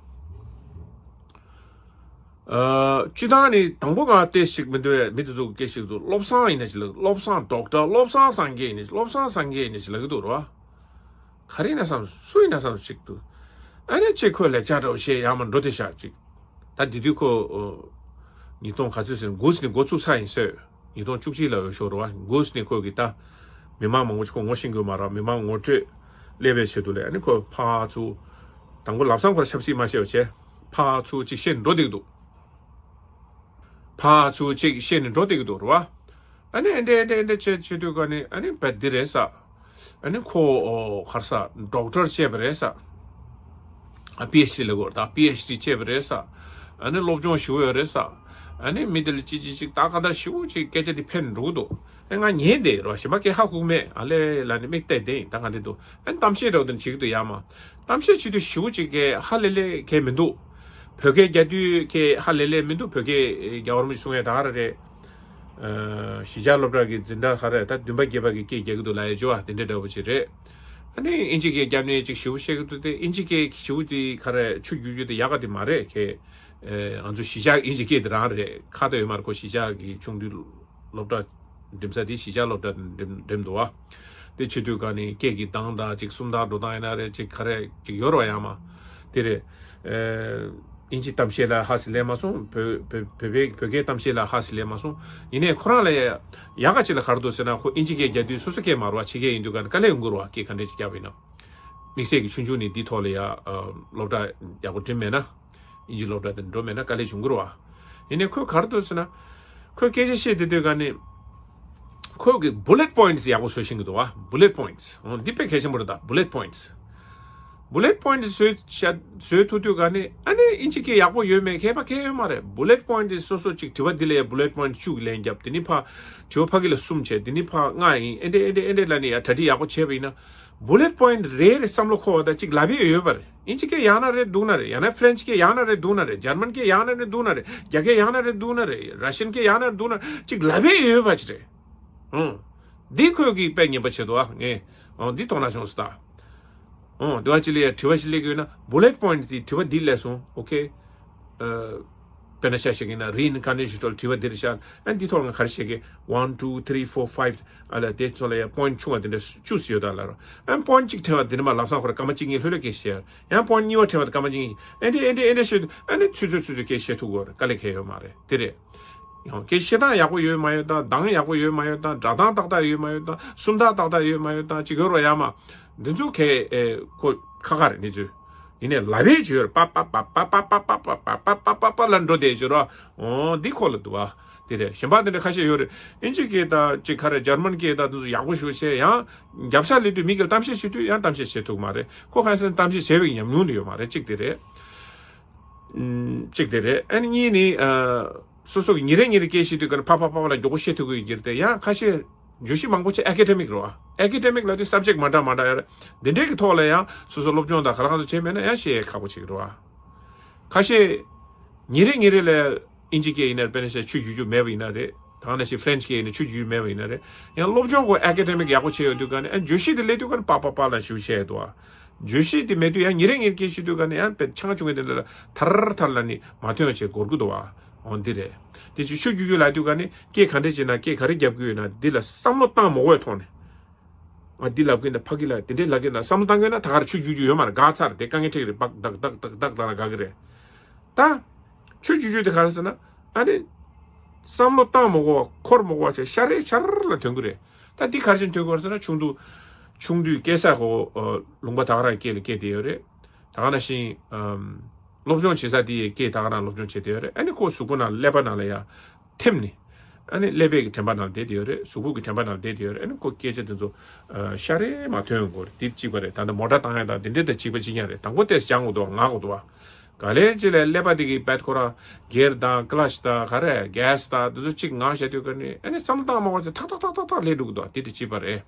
སྤྱི་བཏང་ནི་དང་པོ་ང་ཏེ་ཞིག་མི་འདུག་བས། མི་དེ་ཚོ་སྐད་ཞིག་འདུག་བློ་བཟང་ཡིན་ན་ཞིག་ལ་བློ་བཟང་ཌོག་ཊར་བློ་བཟང་སངས་རྒྱས་ཡིན་ན་ཞིག་བློ་བཟང་སངས་རྒྱས་ཡིན་ན་ཞིག་ལ་གི་འདུག་རོ། ག་རེ་ཡིན་ན་བསམ་སུ་ཡིན་ན་བསམ་ཞིག་འདུག་ཨ་ནི་ཅིག་ཁོས་ལེགས་ཆ་འདྲ་བོ་བཤད་ཡག་མ་འགྲོ་དེ་ཤག་ཅིག་ད་དེ་དུས་ཁོ་ཉིས་སྟོང་ག་ཚོད་ཟེར་འགོས་ནས་འགོ་ཚུགས་ཚར་ཡིན་ཟེར། ཉིས་སྟོང་བཅུ་གཅིག་ལ་འོས་ཤོག་རོ་བ་འགོས་ནས་ཁོ་གི་ད་མི་མང་མང་པོ་ཅིག་ཁོ་ངོ་ཤེས་དགོས་མ་ར་མི་མང་ངོ་སྤྲོད་སླེབས་པའི་ཆེད་དུ་ལས་ཨ་ནི་ཁོ་ཕར་ཚུར་དང་པོ་ལབ་སང་ཁོ་ཆབ་སྲིད་མ་བཤད་པ་བྱས་ཕར་ཚུར་ཅིག་བཤད་འགྲོ་བསྡད་འདུག་ཕར་ཚུར་ཅིག་བཤད་ནས་འགྲོ་བསྡད་ཀྱི་འདུག་རེད་བ། ཨ་ནི་ཨེ་འདྲ་ཨེ་འདྲ་ཨེ་འདྲ་བྱེད་བྱེད་དུས་ག་ནི་ཨ་ནི་བད་འདི་རེད་ས། ཨ་ནི་ཁོ་ཨོ་ག་རེ་ཟ་ཌོག་ཊར་བྱས་པ་རེད་ས། ཨ་པི་ཨེཆ་ཌི་ལ་གོ་ད་པི་ཨེཆ་ཌི་བྱས་པ་རེད་ས། ཨ་ནི་སློབ་སྦྱོང་ཞུ་ཡོད་རེད་ས། ཨ་ནི་མི་དེ་ལ་ཅི་ཅི་ཅིག་ད་ག་ད་ཞུ་ཅིག་སྐད་ཆ་དེ་ཕན་འགྲོ་གི་འདུག་ཨེ་ང་ཉན་དེ་རོ་གཞན་པ་སྐད་ཧ་གོ་མེད་ཨ་ལེ་ལ་ནི་མིག་བལྟས་དེ་ད་ག་འདྲ་འདུག་ཨེ་གཏམ་བཤད་འདྲ་བོ་དེ་བྱེད་ཀྱི་འདུག་ཡ་མ། གཏམ་བཤད་བྱེད་དུས་ཞུ་ཅིག་གི་ཧ་ལེ་ལེ་གས་མི་འདུག་བོད་སྐད་རྒྱག་དུས་གས་ཧ་ལེ་ལེ་མི་འདུག་བོད་སྐད་རྒྱག་བར་མི་གསུང་ཡ་ད་ག་ར་རེད། གཞིས་ཆགས་སློབ་གྲྭ་གི་འཛིན་གྲྭ་ཁ་རེད་ད་བདུན་པ་བརྒྱད་པ་གི་སྐད་རྒྱག་གི་འདུག་ལ་ཡ་ཅོ་ཨ་དེ་འདྲ་འདྲ་བོ་ཅིག་རེད། ཨ་ནི་ཨིན་ཇི་སྐད་རྒྱབ་ནས་ཅིག་ཞུ་བཤད་གི་འདུག་དེ་ཨིན་ཇི་སྐད་ཞུ་དེ་ཁ་རེད་ཆུ་རྒྱུ་རྒྱུ་དེ་ཡག་ག་དེ་མ་རེད་ཁེ། ང་ཚོ་གཞིས་ཆགས་ཨིན་ཇི་སྐད་དེ་རང་རེད་ཁ་ད་ཡོད་མ་རེད་ཁོ་གཞིས་ཆགས་ཀྱི་ཆུང་དུས་སློབ་གྲྭ་འགྲིམ་ས་དེ་གཞིས་ཆགས་སློབ་གྲྭ་འགྲིམ་འགྲིམ་འདུག་བ། དེ་བྱེད་དུས་ག་ནི་སྐད་ཀྱི་གདངས་དང་ཅིག་སུམ་རྟགས་འགྲོ་སྟངས་ཡིན་ན་རེད་ཅིག་ག་རེ་ཅིག་ཡོད་རེད་བ་ཡང་མ། དེ་རེད། ཨིན་ཇི་གཏམ་བཤད་ལ་ཧ་སི་ལས་མ་སོང་བོད་བོད་བོད་པའི་བོད་སྐད་གཏམ་བཤད་ལ་ཧ་སི་ལས་མ་སོང་ཡིན་ནའི་ཁོ་རང་ལ་ཡ་ཡག་ག་ཅིག་ལ་ག་རེ་འདུག་ཟེར་ན་ཁོ་ཨིན་ཇི་སྐད་རྒྱག་དུས་སོ་སོ་སྐད་མ་རུ་བ་ཕྱི་སྐད་ཡིན་དུས་ག་ནི་དཀའ་ལས་ཡོང་གི་རུ་བ་སྐད་ག་འདྲས་ཅིག་རྒྱབ་ཡིན་ན། དམིགས་བསལ་གྱི་ཆུང་ཆུང་ནས་འདི་ཐོག་ལ་ཡ་སློབ་གྲྭ་ཡག་པོ་འགྲིམ་མེད་ན། ཨིན་ཇི་སློབ་གྲྭ་དེ་འགྲོ་མེད་ན་དཀའ་ལས་བྱུང་གི་རེད་བ། ཡིན་ནའི་ཁོས་ག་རེ་འདུག་ཟེར་ན། ཁོས་སྐད་ཆ་བཤད་བསྡད་དུས་ག་ནི། ཁོས་གི་bullet points་ཡག་པོ་བཟོ་ཤེས་ཀྱི་འདུག་བ། Bullet points། འོ་འདི་དཔེ་གལ་ཆེན་པོ་རེད་ད་bullet points། Bullet points་བཟོས་བཤད་བཟོས་ཐུབ་དུས་ག་ནི་ཨ་ནི་ཨིན་ཇི་སྐད་ཡག་པོ་ཡོད་མེད་མཁས་པ་མཁས་ཡོད་མ་རེད། Bullet points་སོ་སོ་ཅིག་དྲི་བ་འདི་ལ་ཡ་bullet points་བཅུ་གི་ལན་རྒྱབ་དེ་ནི་ཕ། དྲི་བ་ཕ་གི་ལ་གསུམ་བྱས་དེ་ནི་ཕ་ལྔ་ཡིན་ཨེ་འདྲེ་ཨེ་འདྲེ་ཨེ་འདྲེ་ལ་ནི་ཡ་གྲ་སྒྲིག་ཡག་པོ་བྱས་པ་ཡིན་ན། Bullet point་རེ་རེ་བསམ་བློ་འཁོར་བ་དང་གཅིག་ལབ་ཡས་ཡོད་པ་རེད། ཨིན་ཇི་སྐད་ཡག་ན་རེད་སྡུག་ན་རེད། ཡང་ན་ཕ་རན་ཆི་སྐད་ཡག་ན་རེད་སྡུག་ན་རེད། འཇར་མན་སྐད་ཡག་ན་རེད་སྡུག་ན་རེད། རྒྱ་སྐད་ཡག་ན་རེད་སྡུག་ན་རེད། ར་ཤན་སྐད་ཡག་ན་རེད་སྡུག་ན་རེད། གཅིག་ལབ་ཡས་ཡོད་པ་ཅིག་རེད། ཧུང་། འདི་ཁོས་ཀྱིས་དཔེ་ངན་པ་བྱེད་འདུག་ཨ་ངས། ཨོ་འདི་མཐོང་ན་བྱུང་སོང་ད། ཨོ་དེ་བ་ཅི་ལ་ཡ་དྲི་བ་ཞིག་སླེབས་ཀྱི་ཡོད་ན་bullet point་དེ་དྲི་བ་འདི་སླེབས་སོང་ཨོ་ཁེ། དཔེར་ན་ཤ་ཞིག་ཡིན་ན་reincarnation་ཐོག་དྲི་བ་འདིར་བཞག་ཨ་འདི་ཐོག་ང་ག་རེ་བཤད་གི one two three four five་ཨ་ལ་དེ་ཚོ་ལ་ཡ་point་ཆུང་བ་འདི་འདྲ་བཅུ་ཡོད་ད་ལ་རོ། ཨ་point་གཅིག་ཕྲེང་བ་འདི་འདྲ་མ་ལབ་སང་ཁོ་ར་སྐར་མ་གཅིག་གཉིས་ལྷོད་ལྷོད་སྐད་ཤེས་ཡ་ཡང་point་གཉིས་པ་ཕྲེང་བ་སྐར་མ་གཅིག་གཉིས་ཨེ་འདི་ཨེ་འདི་ཨེ་འདི་བཤད་དུས་ཨ་ནི་ཚུད་ཚུད་ཚུད་ཚུད་སྐད་བཤད་ཐུབ་དགོས་རེད་དཀའ་ལས་ཁེལ་ཡོད་མ་རེད་དེ་རེད། ཡང་སྐད་བཤད་སྟངས་ཡག་པོ་ཡོད་མ་ཡོད་དང་གདངས་ཡག་པོ་ཡོད་མ་ཡོད་དང་སྒྲ་གདངས་ཏག་ཏག་ཡོད་མ་ཡོད་དང་སུམ་རྟགས་ཏག་ཏག་ཡོད་མ་ཡོད་དང་ཅིག་ཡོད་རོ་ཡ་མ། འདི་ཚོ་གས་ཨེ་ཁོ་ཁ་ཁ་རེད་ནི་ཚོས། ཡིན་ནའི་ལབ་ཡས་ཅིག་ཡོད་རེད་པ་པ་པ་པ་ལ་འགྲོ་བསྡད་ཅིག་རོ། འོ་འདི་ཁོ་ལ་འདུག་བ། དེ་རེད་གཞན་པ་དེ་འདྲ་ཁ་ཤས་ཡོད་རེད། ཨིན་ཇི་སྐད་དང་ཅིག་ཁ་རེད་འཇར་མན་སྐད་དང་དེ་ཚོ་ཡག་པོ་ཞེ་པོ་བྱས་ཡང་རྒྱབ་ཤ་སླེབས་དུས་མི་སྒེར་གཏམ་བཤད་བྱེད་དུས་ཡང་གཏམ་བཤད་བྱེད་ཐུབ་མ་རེད་ཁོ་ཁ་སང་གཏམ་བཤད་བྱས་པའི་ཉམས་མྱོང་དེ་ཡོད་མ་རེད་གཅིག་དེ་རེད། གཅིག་དེ་རེད། ཨ་ནི་གཉིས་ནི། སོ་སོ་གི་ཉིན་རེ་ཉིན་རེ་སྐད་བཤད་དུས་ཀྱང་ཕ་ཕ་ཕ་ཕ་ལ་མགྱོགས་པོ་བཤད་ཐུབ་ཀྱི་ཡོད་ཀྱི་རེད་དེ་ཡང་ཁ་ཤས་བརྗོད་གཞི་མང་པོ་ཆེ་ཨེ་ཀེ་ཌེ་མིག་རེད་བ། ཨེ་ཀེ་ཌེ་མིག་ལབ་དུས་སབ་ཇེག་མ་འདྲ་མ་འདྲ་ཡོད་རེད། འདི་འདྲའི་གི་ཐོག་ལ་ཡང་སོ་སོ་སློབ་སྦྱོང་དང་ག་ལ་གང་ཚོ་བྱས་མེད་ན་ཡང་བཤད་ཡས་ཁག་པོ་ཆེ་གི་རེད་བ། ཁ་ཤས་ཉིན་རེ་ཉིན་རེ་ལ་ཨིན་ཇི་སྐད་ཡིན་ན་དཔེར་ན་ཆ་ཆུ་རྒྱུས་མེད་པ་ཡིན་ན་རེད། ད་ག་ནང་བཞིན་ཕ་རན་ཆི་སྐད་ཡིན་ན་ཆུ་རྒྱུས་མེད་པ་ཡིན་ན་རེད། ཡང་སློབ་སྦྱོང་ཁོ་ཨེ་ཀེ་ཌེ་མིག་ཡག་པོ་བྱས་ཡོད་དུས་ག་ནས་ཨ་བརྗོད་གཞི་དེ་སླེབས་དུས་ག་ནས་པ་པ་པ་ལ་ཞུ་བཤད་ཡོད་དོ། བརྗོད་གཞི་དེ་མེད་དུས་ཡང་ཉིན་རེ་ཉིན་རེ་སྐད་བཤད་དུས་ག་ནས་ཡང་དཔེ་ཆ་ང་ཆུང་ངེ་དེ་འདྲ་ལ་ཐར་ཐར་ལ་ནི་མ་ཐོན་བྱས་འགོར་གི་འདུག་བ། འོ་འདི་རེད། དེ་ཅིག་ཆུ་རྒྱུས་རྒྱུས་ལ་དུས་ག་ནས་སྐད་ག་འདྲས་བྱས་ན་སྐད་ག་རེ་རྒྱབ་ཀྱི་ཡོད་ན་འདི་ལ་བསམ་བློ་བཏང་མ་དགོས་པའི་ཐོག་ནས། ཨ་འདི་ལབ་ཀྱི་ན་ཕ་གི་ལ་དེ་འདྲས་ལབ་ཀྱི་ན་བསམ་བློ་བཏང་གི་ན་ད་ག་རེ་ཆུ་རྒྱུས་རྒྱུས་ཡོད་མ་རེད་དགའ་ཚར་དེ་དཀའ་ངལ་འཕྲད་ཀྱི་རེད་བག་དག་དག་དག་དག་དག་ལ་དགའ་གི་རེད། ད། ཆོས་བརྒྱུད་བརྒྱུད་དེ་ག་རེ་ཟེར་ན། ཨ་ནི། བསམ་བློ་བཏང་མ་དགོས་པ་འཁོར་མ་དགོས་པ་བྱས་ཤ་རེ་ཤ་རེ་ལ་ཐོན་གི་རེད། ད་འདི་ག་རེ་བྱས་ཐོན་གི་རེད་ཟེར་ན་ཆུང་དུས། ཆུང་དུས་སྐྱེས་ས་ཁོ། ལུང་པ་ད་ག་རང་སྐད་ལ་སྐྱེས་བསྡད་ཡོད་རེད། ད་ག་ནང་བཞིན། སློབ་སྦྱོང་བྱེད་ས་དེ་ཡི་སྐད་ད་ག་རང་སློབ་སྦྱོང་བྱེད་བསྡད་ཡོད་རེད། ཨ་ནི་ཁོ་གཟུགས་པོ་ནང་ཀླད་པ་ནང་ལ་ཡ། ཐིམ་ནས། ཨ་ནི་ཀླད་པའི་གི་དྲན་པ་ནང་བསྡད་དེ་ཡོད་རེད། གཟུགས་པོ་གི་དྲན་པ་ནང་བསྡད་དེ་ཡོད་རེད། ཨ་ནི་ཁོ་སྐད་ཆ་དེ་ཚོ་ཤ་རེ་མ་ཐོན་ཡོང་གི་རེད། དེ་གཅིག་པ་རེད། ད་ལྟ་མོ་ཊ་བཏང་ཡ་དང་དེ་འདྲས་དང་གཅིག་པ་གཅིག་རྐྱང་རེད། དང་པོ་དེ་སྦྱང་དགོས་འདུག་ངག་དགོས་འདུག་བ། ག་ལེ་ཅི་ལས་ཀླད་པ་དེ་གི་བད་ཁོ་རང་གེར་དང་ཀི་ལ་ཆི་དང་ག་རེ་གེ་སི་དང་དེ་ཚོ་གཅིག་ངག་བྱས་དུས་ཀ་ནི་ཨ་ནི་བསམ་བློ་བཏང་མ་དགོས་ཚེ་ཐག་ཐག་ཐག་ཐག་ཐག་སླེབས་འགྲོ་གི་འདུག་དེ་དེ་གཅིག་པ་རེད།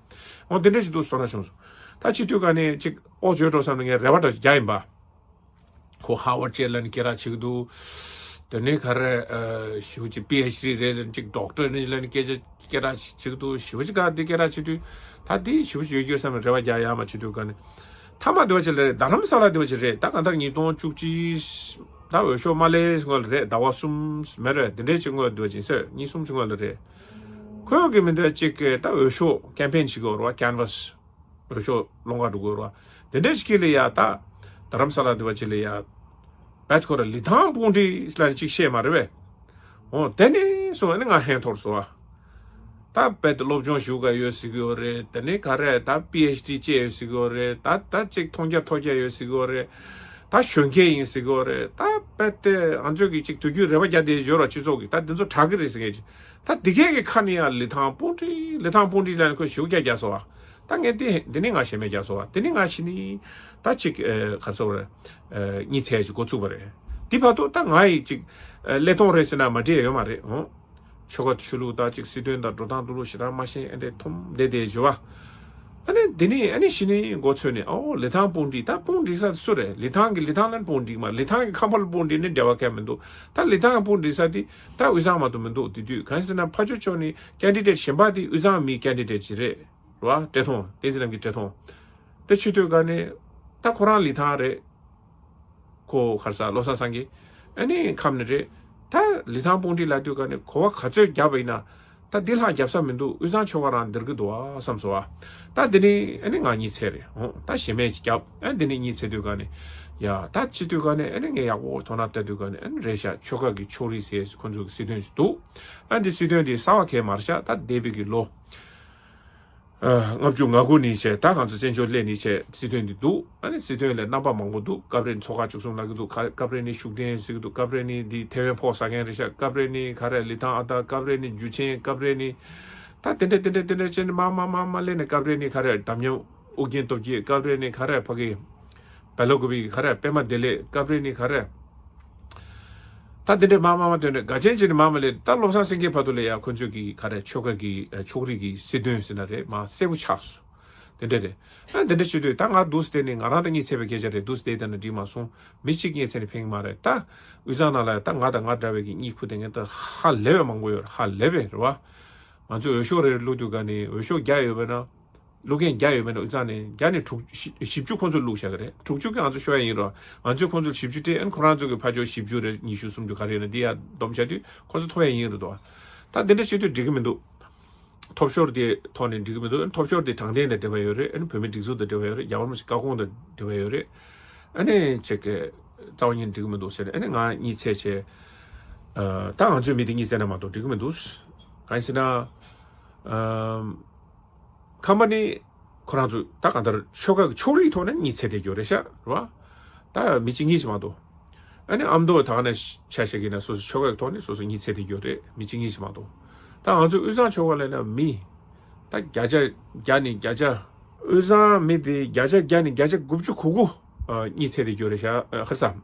འོ་དེ་འདྲས་ཞིག་འདུག་བསམ་ན་བྱུང་སོང་། ད་བྱེད་དུས་ཀ་ནི་གཅིག་ཨོ་བྱོས་འགྲོ་བསམ་ནས་ངས་རེ་བ་འདྲ་ཞིག་རྒྱག་ཡིན་པ། ཁོ་ཧ་ཝར་ཌི་ཅེ་ལ་ནི་སྐད་གྲགས་ཆེ་གི་འདུག་དེ་ནས་ག་རེ་ཞིབ་ཅིག་པི་ཨེཆ་ཌི་རེད་ཅིག་ཌོག་ཊར་ནི་ལ་ནི་སྐད་ཆ་སྐད་གྲགས་ཆེ་གི་འདུག་ཞིབ་ཅིག་ག་འདི་སྐད་གྲགས་ཆེ་དུས་ད་འདི་ཞིབ་ཅིག་ཡོད་རྒྱུ་བསམ་ནས་རེ་བ་རྒྱག་ཡ་མ་བྱེད་དུས་ག་ནི་ཐ་མ་འདི་བ་ཅིག་ལ་རེད། རྡ་རམ་ས་ལ་འདི་བ་ཅིག་རེད། ད་གང་ལྟར་ཉིས་སྟོང་བཅུ་གཅིག་ད་འོས་ཤོག་མ་སླེབས་སྔོན་ལ་རེད། ཟླ་བ་གསུམ་མེད་རེད། འདི་འདྲས་ཅིག་སྔོན་འདི་བ་ཅིག་ཡིན་ས་ཉིས་གསུམ་ཅིག་སྔོན་ལ་རེད། ཁོ་ཡོད་གི་མི་འདི་བ་ཅིག་གི་ད་འོས་ཤོག་ཀེམ་པེན་བྱེད་གི་ཡོད་རེད་བ། ཀེན་ཝས། འོས་ཤོག་སློང་ག་འགྲོ་དགོས་ར། དེ་འདྲའི་ཞིག་ལ་ཡ་ད། རྡ་རམ་ས་ལ་འདི་བ་ཅིག་ལ་ཡ། བད་ཁོ་ར་ལི་ཐང་སྤུངས་ཏི་ལ་ཅིག་བཤད་མ་རེད་པས། འོ་དེ་ནས་སོང་ཨ་ནི་ང་ཧན་ཐོར་སོང་ཨ། ད་བད་སློབ་སྦྱོང་ཞུ་ག་ཡོད་ཟེར་གི་ཡོད་རེད། དེ་ནས་ག་རེ་ད་པི་ཨེཆ་ཌི་བྱས་ཡོད་ཟེར་གི་ཡོད་རེད། ད་ད་ཅིག་མཐོང་རྒྱ་ཐོས་རྒྱ་ཡོད་ཟེར་གི་ཡོད་རེད། ད་གཞོན་སྐྱེས་ཡིན་ཟེར་གི་ཡོད་རེད། ད་བད་དེ་ང་ཚོས་གི་ཅིག་དུས་རྒྱུན་རེ་བ་རྒྱག་བསྡད་ཡོད་ར་སྤྱི་ཚོགས་གི་ད་འདི་ཚོ་དྲག་གི་རེད་ཟེར་མཁན་ཅིག་ད་འདི་གས་གི་ཁ་ནས་ཡ་ལི་ཐང་སྤུངས་ཏི་ལི་ཐང་སྤུངས་ཏི་ལ་ནི་ཁོས་ཞུ་རྒྱ་རྒྱག་སོང་ཨ། ད་ངས་དེ་དེ་ནི་ང་ཞེ་མེད་རྒྱག་སོང་བ། དེ་ནི་ང་ཞི་ནི་ད་ཅིག་ཨ་ག་རེ་ཟེར་དགོས་རེད། ཨ་གཉིད་ཚད་ཅིག་འགོ་བཙུགས་པ་རེད། དེ་བར་དུ་ད་ང་ཡི་ཅིག་ཨ་ཀླད་སྟོང་རེད་ཟེར་ན་མ་འགྲིག་ཡ་ཡོད་མ་རེད་ཧོ། ཆོལ་ཁ་ཆོས་ལུགས་ད་ཅིག་སྲིད་དོན་དང་འགྲོ་སྟངས་འགྲོ་ལུགས་ཞེ་དྲག་མ་ཤེས། ཨ་འདྲས་འཐོམ་བསྡད་བསྡད་བྱས་པ། ཨ་ནི་དེ་ནི་ཨ་ནི་ཞི་ནི་མགོ་ཚོས་ནས། ཨོ་ལི་ཐང་དཔུང་སྒྲིག་ད་དཔུང་སྒྲིག་ས་སུ་རེད། ལི་ཐང་གི་ལི་ཐང་ལ་དཔུང་སྒྲིག་མ། ལི་ཐང་གི་ཁམས་པ་ལ་དཔུང་སྒྲིག་ནི་འབྲེལ་བ་གང་ཡང་མི་འདུག་ད་ལི་ཐང་གི་དཔུང་སྒྲིག་ས་དེ་ད་དབུས་གཙང་མ་གཏོགས་མི་འདུག་དེ་དུས་གང་ཡིན་ཟེར་ན་ཕར་ཕྱོགས་ཕྱོགས་ནས་ཀེན་ཌི་ཌེ་ཊི་གཞན་པ་དེ་དབུས་གཙང་མི་ཀེན་ཌི་ཌེ་ཊི་ཅིག་རེད། རེད་བ། བཀྲས་མཐོང་། བསྟན་འཛིན་རྣམ་རྒྱལ་བཀྲས་མཐོང་། དེ་ཆེ་དུས་ག་ནས་ད་ཁོ་རང་ལི་ཐང་རེད། ཁོ་ག་རེ་ཟེར་བློ་བཟང་སངས་རྒྱས། ཨ་ནི་ཁམས་ནས་རེད། ད་ལི་ཐང་དཔུང་སྒྲིག་ལབ་དུས་ག་ནས་གོ་བ་ག་ཚོད་བརྒྱབ་པ་ཡིན་ན། ད་འདི་ལྷག་རྒྱབ་ས་མི་འདུག་དབུས་གཙང་ཆོལ་ཁ་རང་འདིར་གི་འདུག་ཨ་བསམ་སོང་ཨ། ད་འདི་ནི་ཨ་ནི་ང་གཉིད་ཚད་རེད་ཧོ། ད་ཞེ་མེད་ཅིག་བརྒྱབ། ཨ་འདི་ནི་གཉིད་ཚད་དུས་ག་ནས་ཡ་ད་ཅི་དུས་ག་ནས་ཨ་ནི་ངས་ཡག་པོ་དོ་སྣང་བལྟ་དུས་ག་ནས་ཨ་ནི་རེད་ཤག་ཆོལ་ཁ་གི་ཕྱོགས་རིས་ཟེར་ཁོ་ཚོ་གི་སྲིད་དོན་ཞིག་འདུག་ཨ་འདི་སྲིད་དོན་འདི་གསར་བ་གས་མ་རེད་ཤག་ད་འདས་པའི་གི་ལོ་ལྔ་བཅུ་ང་དགུ་ནས་བྱས་ད་ང་ཚོ་བཙན་བྱོལ་སླེབས་ནས་བྱས་སྲིད་དོན་འདི་འདུག་ཨ་ནི་སྲིད་དོན་ལ་རྣམ་པ་མང་པོ་འདུག་སྐབས་རེ་མཚོ་ཁ་བཅུ་གསུམ་ལབ་ཀྱི་འདུག་སྐབས་རེ་ནི་ཤུགས་ལྡན་ཟེར་གྱི་འདུག་སྐབས་རེ་ནི་འདི་ཐེ་ཝན་ཕོག་ཟ་མཁན་རེད་ཤག་སྐབས་རེ་ནི་ག་རེ་ལི་ཐང་ཨ་སྟག་སྐབས་རེ་ནི་འཇུ་ཆེན། སྐབས་རེ་ནི་ད་དེ་འདྲ་དེ་འདྲ་དེ་འདྲ་བྱས་ནས་མ་མ་མ་མ་སླེབས་ནས་སྐབས་རེ་ནི་ག་རེ་འདམ་ཉམས་ཨུ་རྒྱན་སྟོབས་རྒྱས། སྐབས་རེ་ནི་ག་རེ་ཕ་གི་བལ་ལོ་གུ་བི་ག་རེ་པདྨ་བདེ་ལེགས། སྐབས་རེ་ནི་ག་རེ། ད་འདི་འདྲའི་མ་མ་མ་དོན་རེད། དགའ་ཆེན་ཅིག་ནི་མ་མ་ལས་ད་བློ་བཟང་སེང་གེ་བར་དུ་ལས་ཡ་ཁོ་ཚོས་ཀྱི་ག་རེ་ཆོལ་ཁ་གི་ཕྱོགས་རིས་ཀྱི་སྲིད་དོན་ཟེར་ན་རེད་མ་གསལ་པོ་ཆགས་སོང་། དེ་འདྲ་རེད། ཨ་འདི་འདྲ་བྱེད་དུས་ད་ང་འདུག་སེ་བསྡད་ནས་ང་རང་ད་གཉིད་ཚད་པའི་སྐད་ཆ་རེད། འདུག་སེ་བསྡད་ད་ན་འགྲིག་མ་སོང་། མི་གཅིག་གཉིད་ཚད་ནས་ཕན་གི་མ་རེད། ད་དབུས་གཙང་ནང་ལ་ད་ང་དང་ང་འདྲ་བའི་གི་གཉིད་ཁུག་བསྡད་མཁན་ད་ཧ་ལས་པའི་མང་པོ་ཡོད་རེད། ཧ་ལས་པའི་རེད་བ། ང་ཚོས་འོས་ཤོག་རེ་རེ་བླུགས་དུས་ག་ནས་འོས་ཤོག་བརྒྱ་ཡོད་པ་ན། བླུག་མཁན་བརྒྱ་ཡོད་མེད་ན་དབུས་གཙང་ནས་བརྒྱ་ནས་དྲུག་བཞི་བཅུ་ཁོང་ཚོས་བླུགས་བཞག་གི་རེད། དྲུག་ཅུ་གི་ང་ཚོ་ཤོར་ཡ་ཡིན་རོ། ང་ཚོས་ཁོང་ཚོར་བཞི་བཅུ་སྤྲད། ཨ་ནི་ཁོ་རང་ཚོ་གི་ཕར་ཕྱོགས་བཞི་བཅུ་རེད། ཉི་ཤུ་སུམ་ཅུ་ག་རེ་ཡོད་ན་འདི་ཡར་བསྡོམས་བྱ་དུས་ཁོང་ཚོ་ཐོབ་ཡ་ཡིན་རེད་དོ། ད་འདི་འདྲ་བྱེད་དུས་འགྲིག་གི་མི་འདུག་ཐོབ་ཤོར་དེ་ཐོག་ནས་འགྲིག་གི་མི་འདུག་ཨ་ནི་ཐོབ་ཤོར་དེ་དྲང་བདེན་དང་འབྲེལ་བ་ཡོད་རེད། ཨ་ནི་བོད་མི་སྒྲིག་འཛུགས་དང་འབྲེལ་བ་ཡོད་རེད། རྒྱ་དམར་མི་སི་བཀའ་དགོངས་དང་འབྲེལ་བ་ཡོད་རེད། ཨ་ནི་ཅིག་གི་རྩ་བ་ཉིད་འགྲིག་གི་མི་འདུག་ཟེར་ནས་ཨ་ནི་ང་གཉིད་ཚད་བྱས། ཨ་ད་ང་ཚོའི་མི་དེ་གཉིད་ཚད་ན་མ་གཏོགས་འགྲིག་གི་མི་འདུག་གང་ཡིན་ཟེར་ན། ཨ། ཁམས་པ་ནི་ཁོ་རང་ཚོ་ད་གང་ལྟར་ཆོལ་ཁ་གི་ཕྱོགས་རིས་ཐོག་ནས་གཉིད་ཚད་བསྡད་ཡོད་རེད་ཤག་རེད་བ། ད་མི་གཅིག་གཉིས་ཤིག་མ་གཏོགས། ཨ་ནི་ཨ་མདོ་ད་ག་ནས་ཆ་བཞག་གི་ན་སོ་སོ་ཆོལ་ཁ་གི་ཐོག་ནས་སོ་སོ་གཉིད་ཚད་བསྡད་ཡོད་རེད། མི་གཅིག་གཉིས་ཤིག་མ་གཏོགས། ད་ང་ཚོ་དབུས་གཙང་ཆོལ་ཁ་ལ་ན་མི་ད་བརྒྱ་ཆ་བརྒྱ་ནས་བརྒྱ་ཆ། དབུས་གཙང་མི་དེ་བརྒྱ་ཆ་བརྒྱ་ནས་བརྒྱ་ཆ་དགུ་བཅུ་གོ་དགུ་གཉིད་ཚད་བསྡད་ཡོད་རེད་ཤག་ཧར་ས།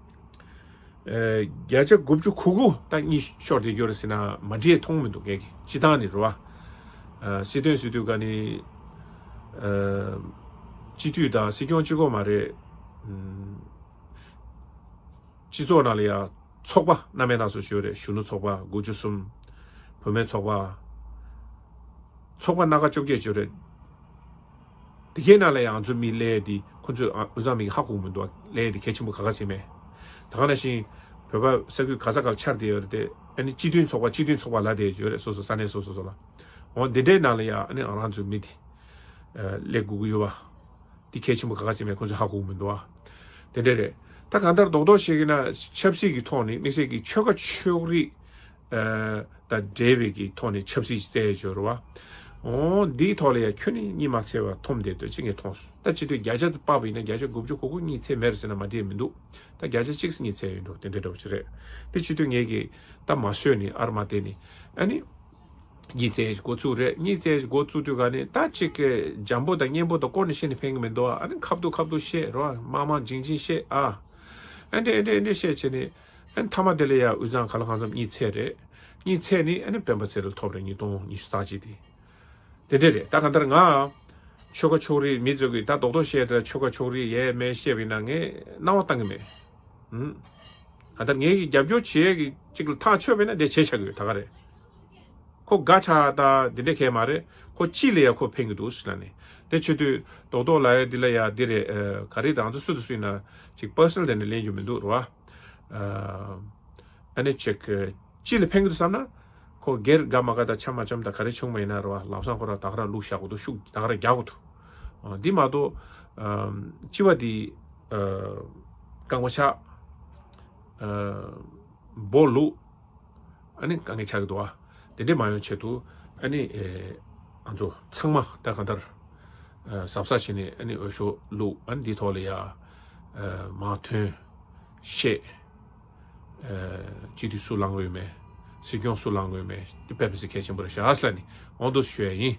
བརྒྱ་ཆ་དགུ་བཅུ་གོ་དགུ་ད་གཉིད་ཤོར་བསྡད་ཡོད་རེད་ཟེར་ན་མ་འདྲེས་མཐོང་མི་འདུག་ངས་ཀྱི་སྤྱི་བཏང་ནས་རེད་བ། སྲིད་དོན་ཟེར་དུས་ག་ནི། སྤྱི་འཐུས་དང་སྲིད་སྐྱོང་གཅིག་པོ་མ་རེད། སྤྱི་ཚོགས་ནང་ལ་ཡང་ཚོགས་པ་སྣ་མིན་སྣ་ཚོགས་ཡོད་རེད། གཞོན་ནུ་ཚོགས་པ་དགུ་བཅུ་གསུམ། བུད་མེད་ཚོགས་པ། ཚོགས་པ་སྣ་ཁ་བཅོ་བརྒྱད་ཡོད་རེད། དེ་གའི་ནང་ལ་ཡང་ང་ཚོ་མི་སླེབས་ཏེ་ཁོ་ཚོས་ཨ་དབུས་གཙང་མི་གིས་ཧ་གོ་གི་མི་འདུག་སླེབས་ཏེ་གལ་ཆེན་པོ་ག་ག་ཟེར་མེད། ད་ག་ནང་བཞིན་བོད་པ་ས་ཁུལ་ག་ས་གར་ཆར་བསྡད་ཡོད་རེད་དེ། ཨ་ནི་སྤྱི་མཐུན་ཚོགས་པ་སྤྱི་མཐུན་ཚོགས་པ་ལབ་བསྡད་ཡོད་རེད། སོ་སོ་ས་གནས་སོ་སོ་སོ་ལ། འོ་འདི་འདྲའི་ནང་ལ་ཡང་ཨ་ནི་ང་རང་ཚོའི་མི་དེ་སླེབས་དགོས་ཀྱི་ཡོད་པ། འདི་གལ་ཆེན་པོ་ག་ག་ཟེར་མེད། ཁོ་ཚོས་ཧ་གོ་གི་མི་འདུག་ཨ། དེ་འདྲ་རེད། ད་གང་ལྟར་རྡོག་རྡོག་བཤད་ཀྱི་ན་ཆབ་སྲིད་ཀྱི་ཐོག་ནས་དམིགས་བསལ་གྱི་ཆོལ་ཁ་ཕྱོགས་རིས། ཨ། དང་འབྲེལ་བའི་གི་ཐོག་ནས་ཆབ་སྲིད་ཅིག་བཙལ་ཡོད་རེད་བ། འོ་འདིའི་ཐོག་ལ་ཡང་ཁྱོན་ནས་གཉིད་མ་ཚད་པ་འཐོམ་བསྡད་འདུག་ཅེས་ངས་མཐོང་སོང་། ད་སྤྱི་འཐུས་བརྒྱ་ཆ་དཔག་པ་ཡིན་ན་བརྒྱ་ཆ་དགུ་བཅུ་གོ་དགུ་གཉིད་ཚད་མེད་རེད་ཟེར་ན་མ་འགྲིག་མི་འདུག་ད་བརྒྱ་ཆ་གཅིག་གཉིད་ཚད་ཡོད་འགྲོ་དེ་འདྲ་འདྲ་བོ་ཅིག་རེད། དེ་སྤྱི་འཐུས་ངས་ཀྱིས་ད་མ་བཟོས་ནས་ཨར་མ་བསྟན་ནས་ཨ་ནི། གཉིད་ཚད་འགོ་བཙུགས་རེད། གཉིད་ཚད་འགོ་བཙུགས་དུས་ག་ནས་ད་ཅིག་གི་འཇམ་པོ་དང་སྙན་པོ་དང་བསྐོར་ནས་བཤད་ནས་ཕན་གི་མི་འདུག་ཨ་ནི་ཁ་བསྡུ་ཁ་བསྡུ་བཤད་རོ། མང་མང་ཇིང་ཇིང་བཤད་ཨ། ཨེ་འདྲས་ཨེ་འདྲས་ཨེ་འདྲས་བཤད་བྱས་ནས་ཨ་ནི་མཐའ་མ་དེ་ལ་ཡ་དབུས་གཙང་ག་ལ་གང་འཚམ་གཉིད་ཚད་རེད། གཉིད་ཚད་ནས་ཨ་ནི་སྤེན་པ་ཚེ་རིང་ཐོབ་རེད། ཉིས་སྟོང་ཉི་ཤུ་རྩ་གཅིག་དེ། དེ་འདྲས་རེད། ད་གང་ལྟར་ང་ཆོལ་ཁ་ཕྱོགས་རིས་མི་ཚོ་གིས་ད་རྡོག་རྡོག་བཤད་དེ་ཆོལ་ཁ་ཕྱོགས་རིས་ཡས་མས་བཤད་པ་ཡིན་ན་ངས་སྣང་བ་བཏང་གི་མེད། ཧུམ། གང་ལྟར་ངས་ཀྱི་རྒྱབ་སྐྱོར་བྱེད་ཡས་ཀྱི་གཅིག་ལ་ཐག་ཆོད་པ་ཡིན་ན་དེ་བྱས་བཞག་གི་ཡོད་ད་ག་རེད། ཁོ་དགའ་དྲགས་དང་འདི་འདྲ་གས་མ་རེད། ཁོ་ཅི་ལ་ཡ་ཁོ་ཕན་གི་འདུག་ཟེར་ལ་ནི། དེ་བྱེད་དུས་རྡོག་རྡོག་ལ་ཡ་འདི་ལ་ཡ་འདི་རེད། ཨ། ག་རེ་ད་ང་ཚོ་སུ་དང་སུ་ཡིན་ན་ཅིག་པར་སོ་ནལ་དེ་འདྲ་ལེན་རྒྱུ་མི་འདུག་རེད་བ། ཨ། ཨ་ནི་ཅིག་ཅི་ལ་ཕན་གི་འདུག་བསམ་ན། ཁོ་སྒེར་དགའ་མ་དགའ་དང་འཆམ་མ་འཆམ་དང་ག་རེ་བྱུང་བ་ཡིན་ན་རེད་བ། ལམ་སང་ཁོ་རང་ད་ག་རང་བླུགས་བཞག་དགོས་འདུག་ཤུགས་ད་ག་རང་རྒྱག་དགོས་འདུག་འདི་མ་གཏོགས། ཨ། སྤྱི་པ་འདི། ཨ། རྐང་པ་ཆག་ཨ། སྦོ་ལུག་ཨ་ནི་དཀའ་ངལ་ཆགས་ཀྱི་འདུག་ཨ། དེ་འདྲས་མ་ཡོང་ཆེད་དུ་ཨ་ནི་ཨེ། ང་ཚོ་ཚང་མ་ད་གང་ལྟར་ཨ། གཟབ་གཟབ་བྱས་ནས་ཨ་ནི་འོས་ཤོག་བླུགས། ཨ་ནི་འདིའི་ཐོག་ལ་ཡ་ཨ། མར་ཐོན་བཤད། ཨ། སྤྱི་འཐུས་སུ་ལངས་དགོས་མེད། སྲིད་སྐྱོང་སུ་ལངས་དགོས་མེད། འདི་དཔེ་མི་སྲིད་གལ་ཆེན་པོ་རེད་ཤག་ཨ་ལ་ནི་འོང་དུ་ཞུ་ཡ་ཡིན།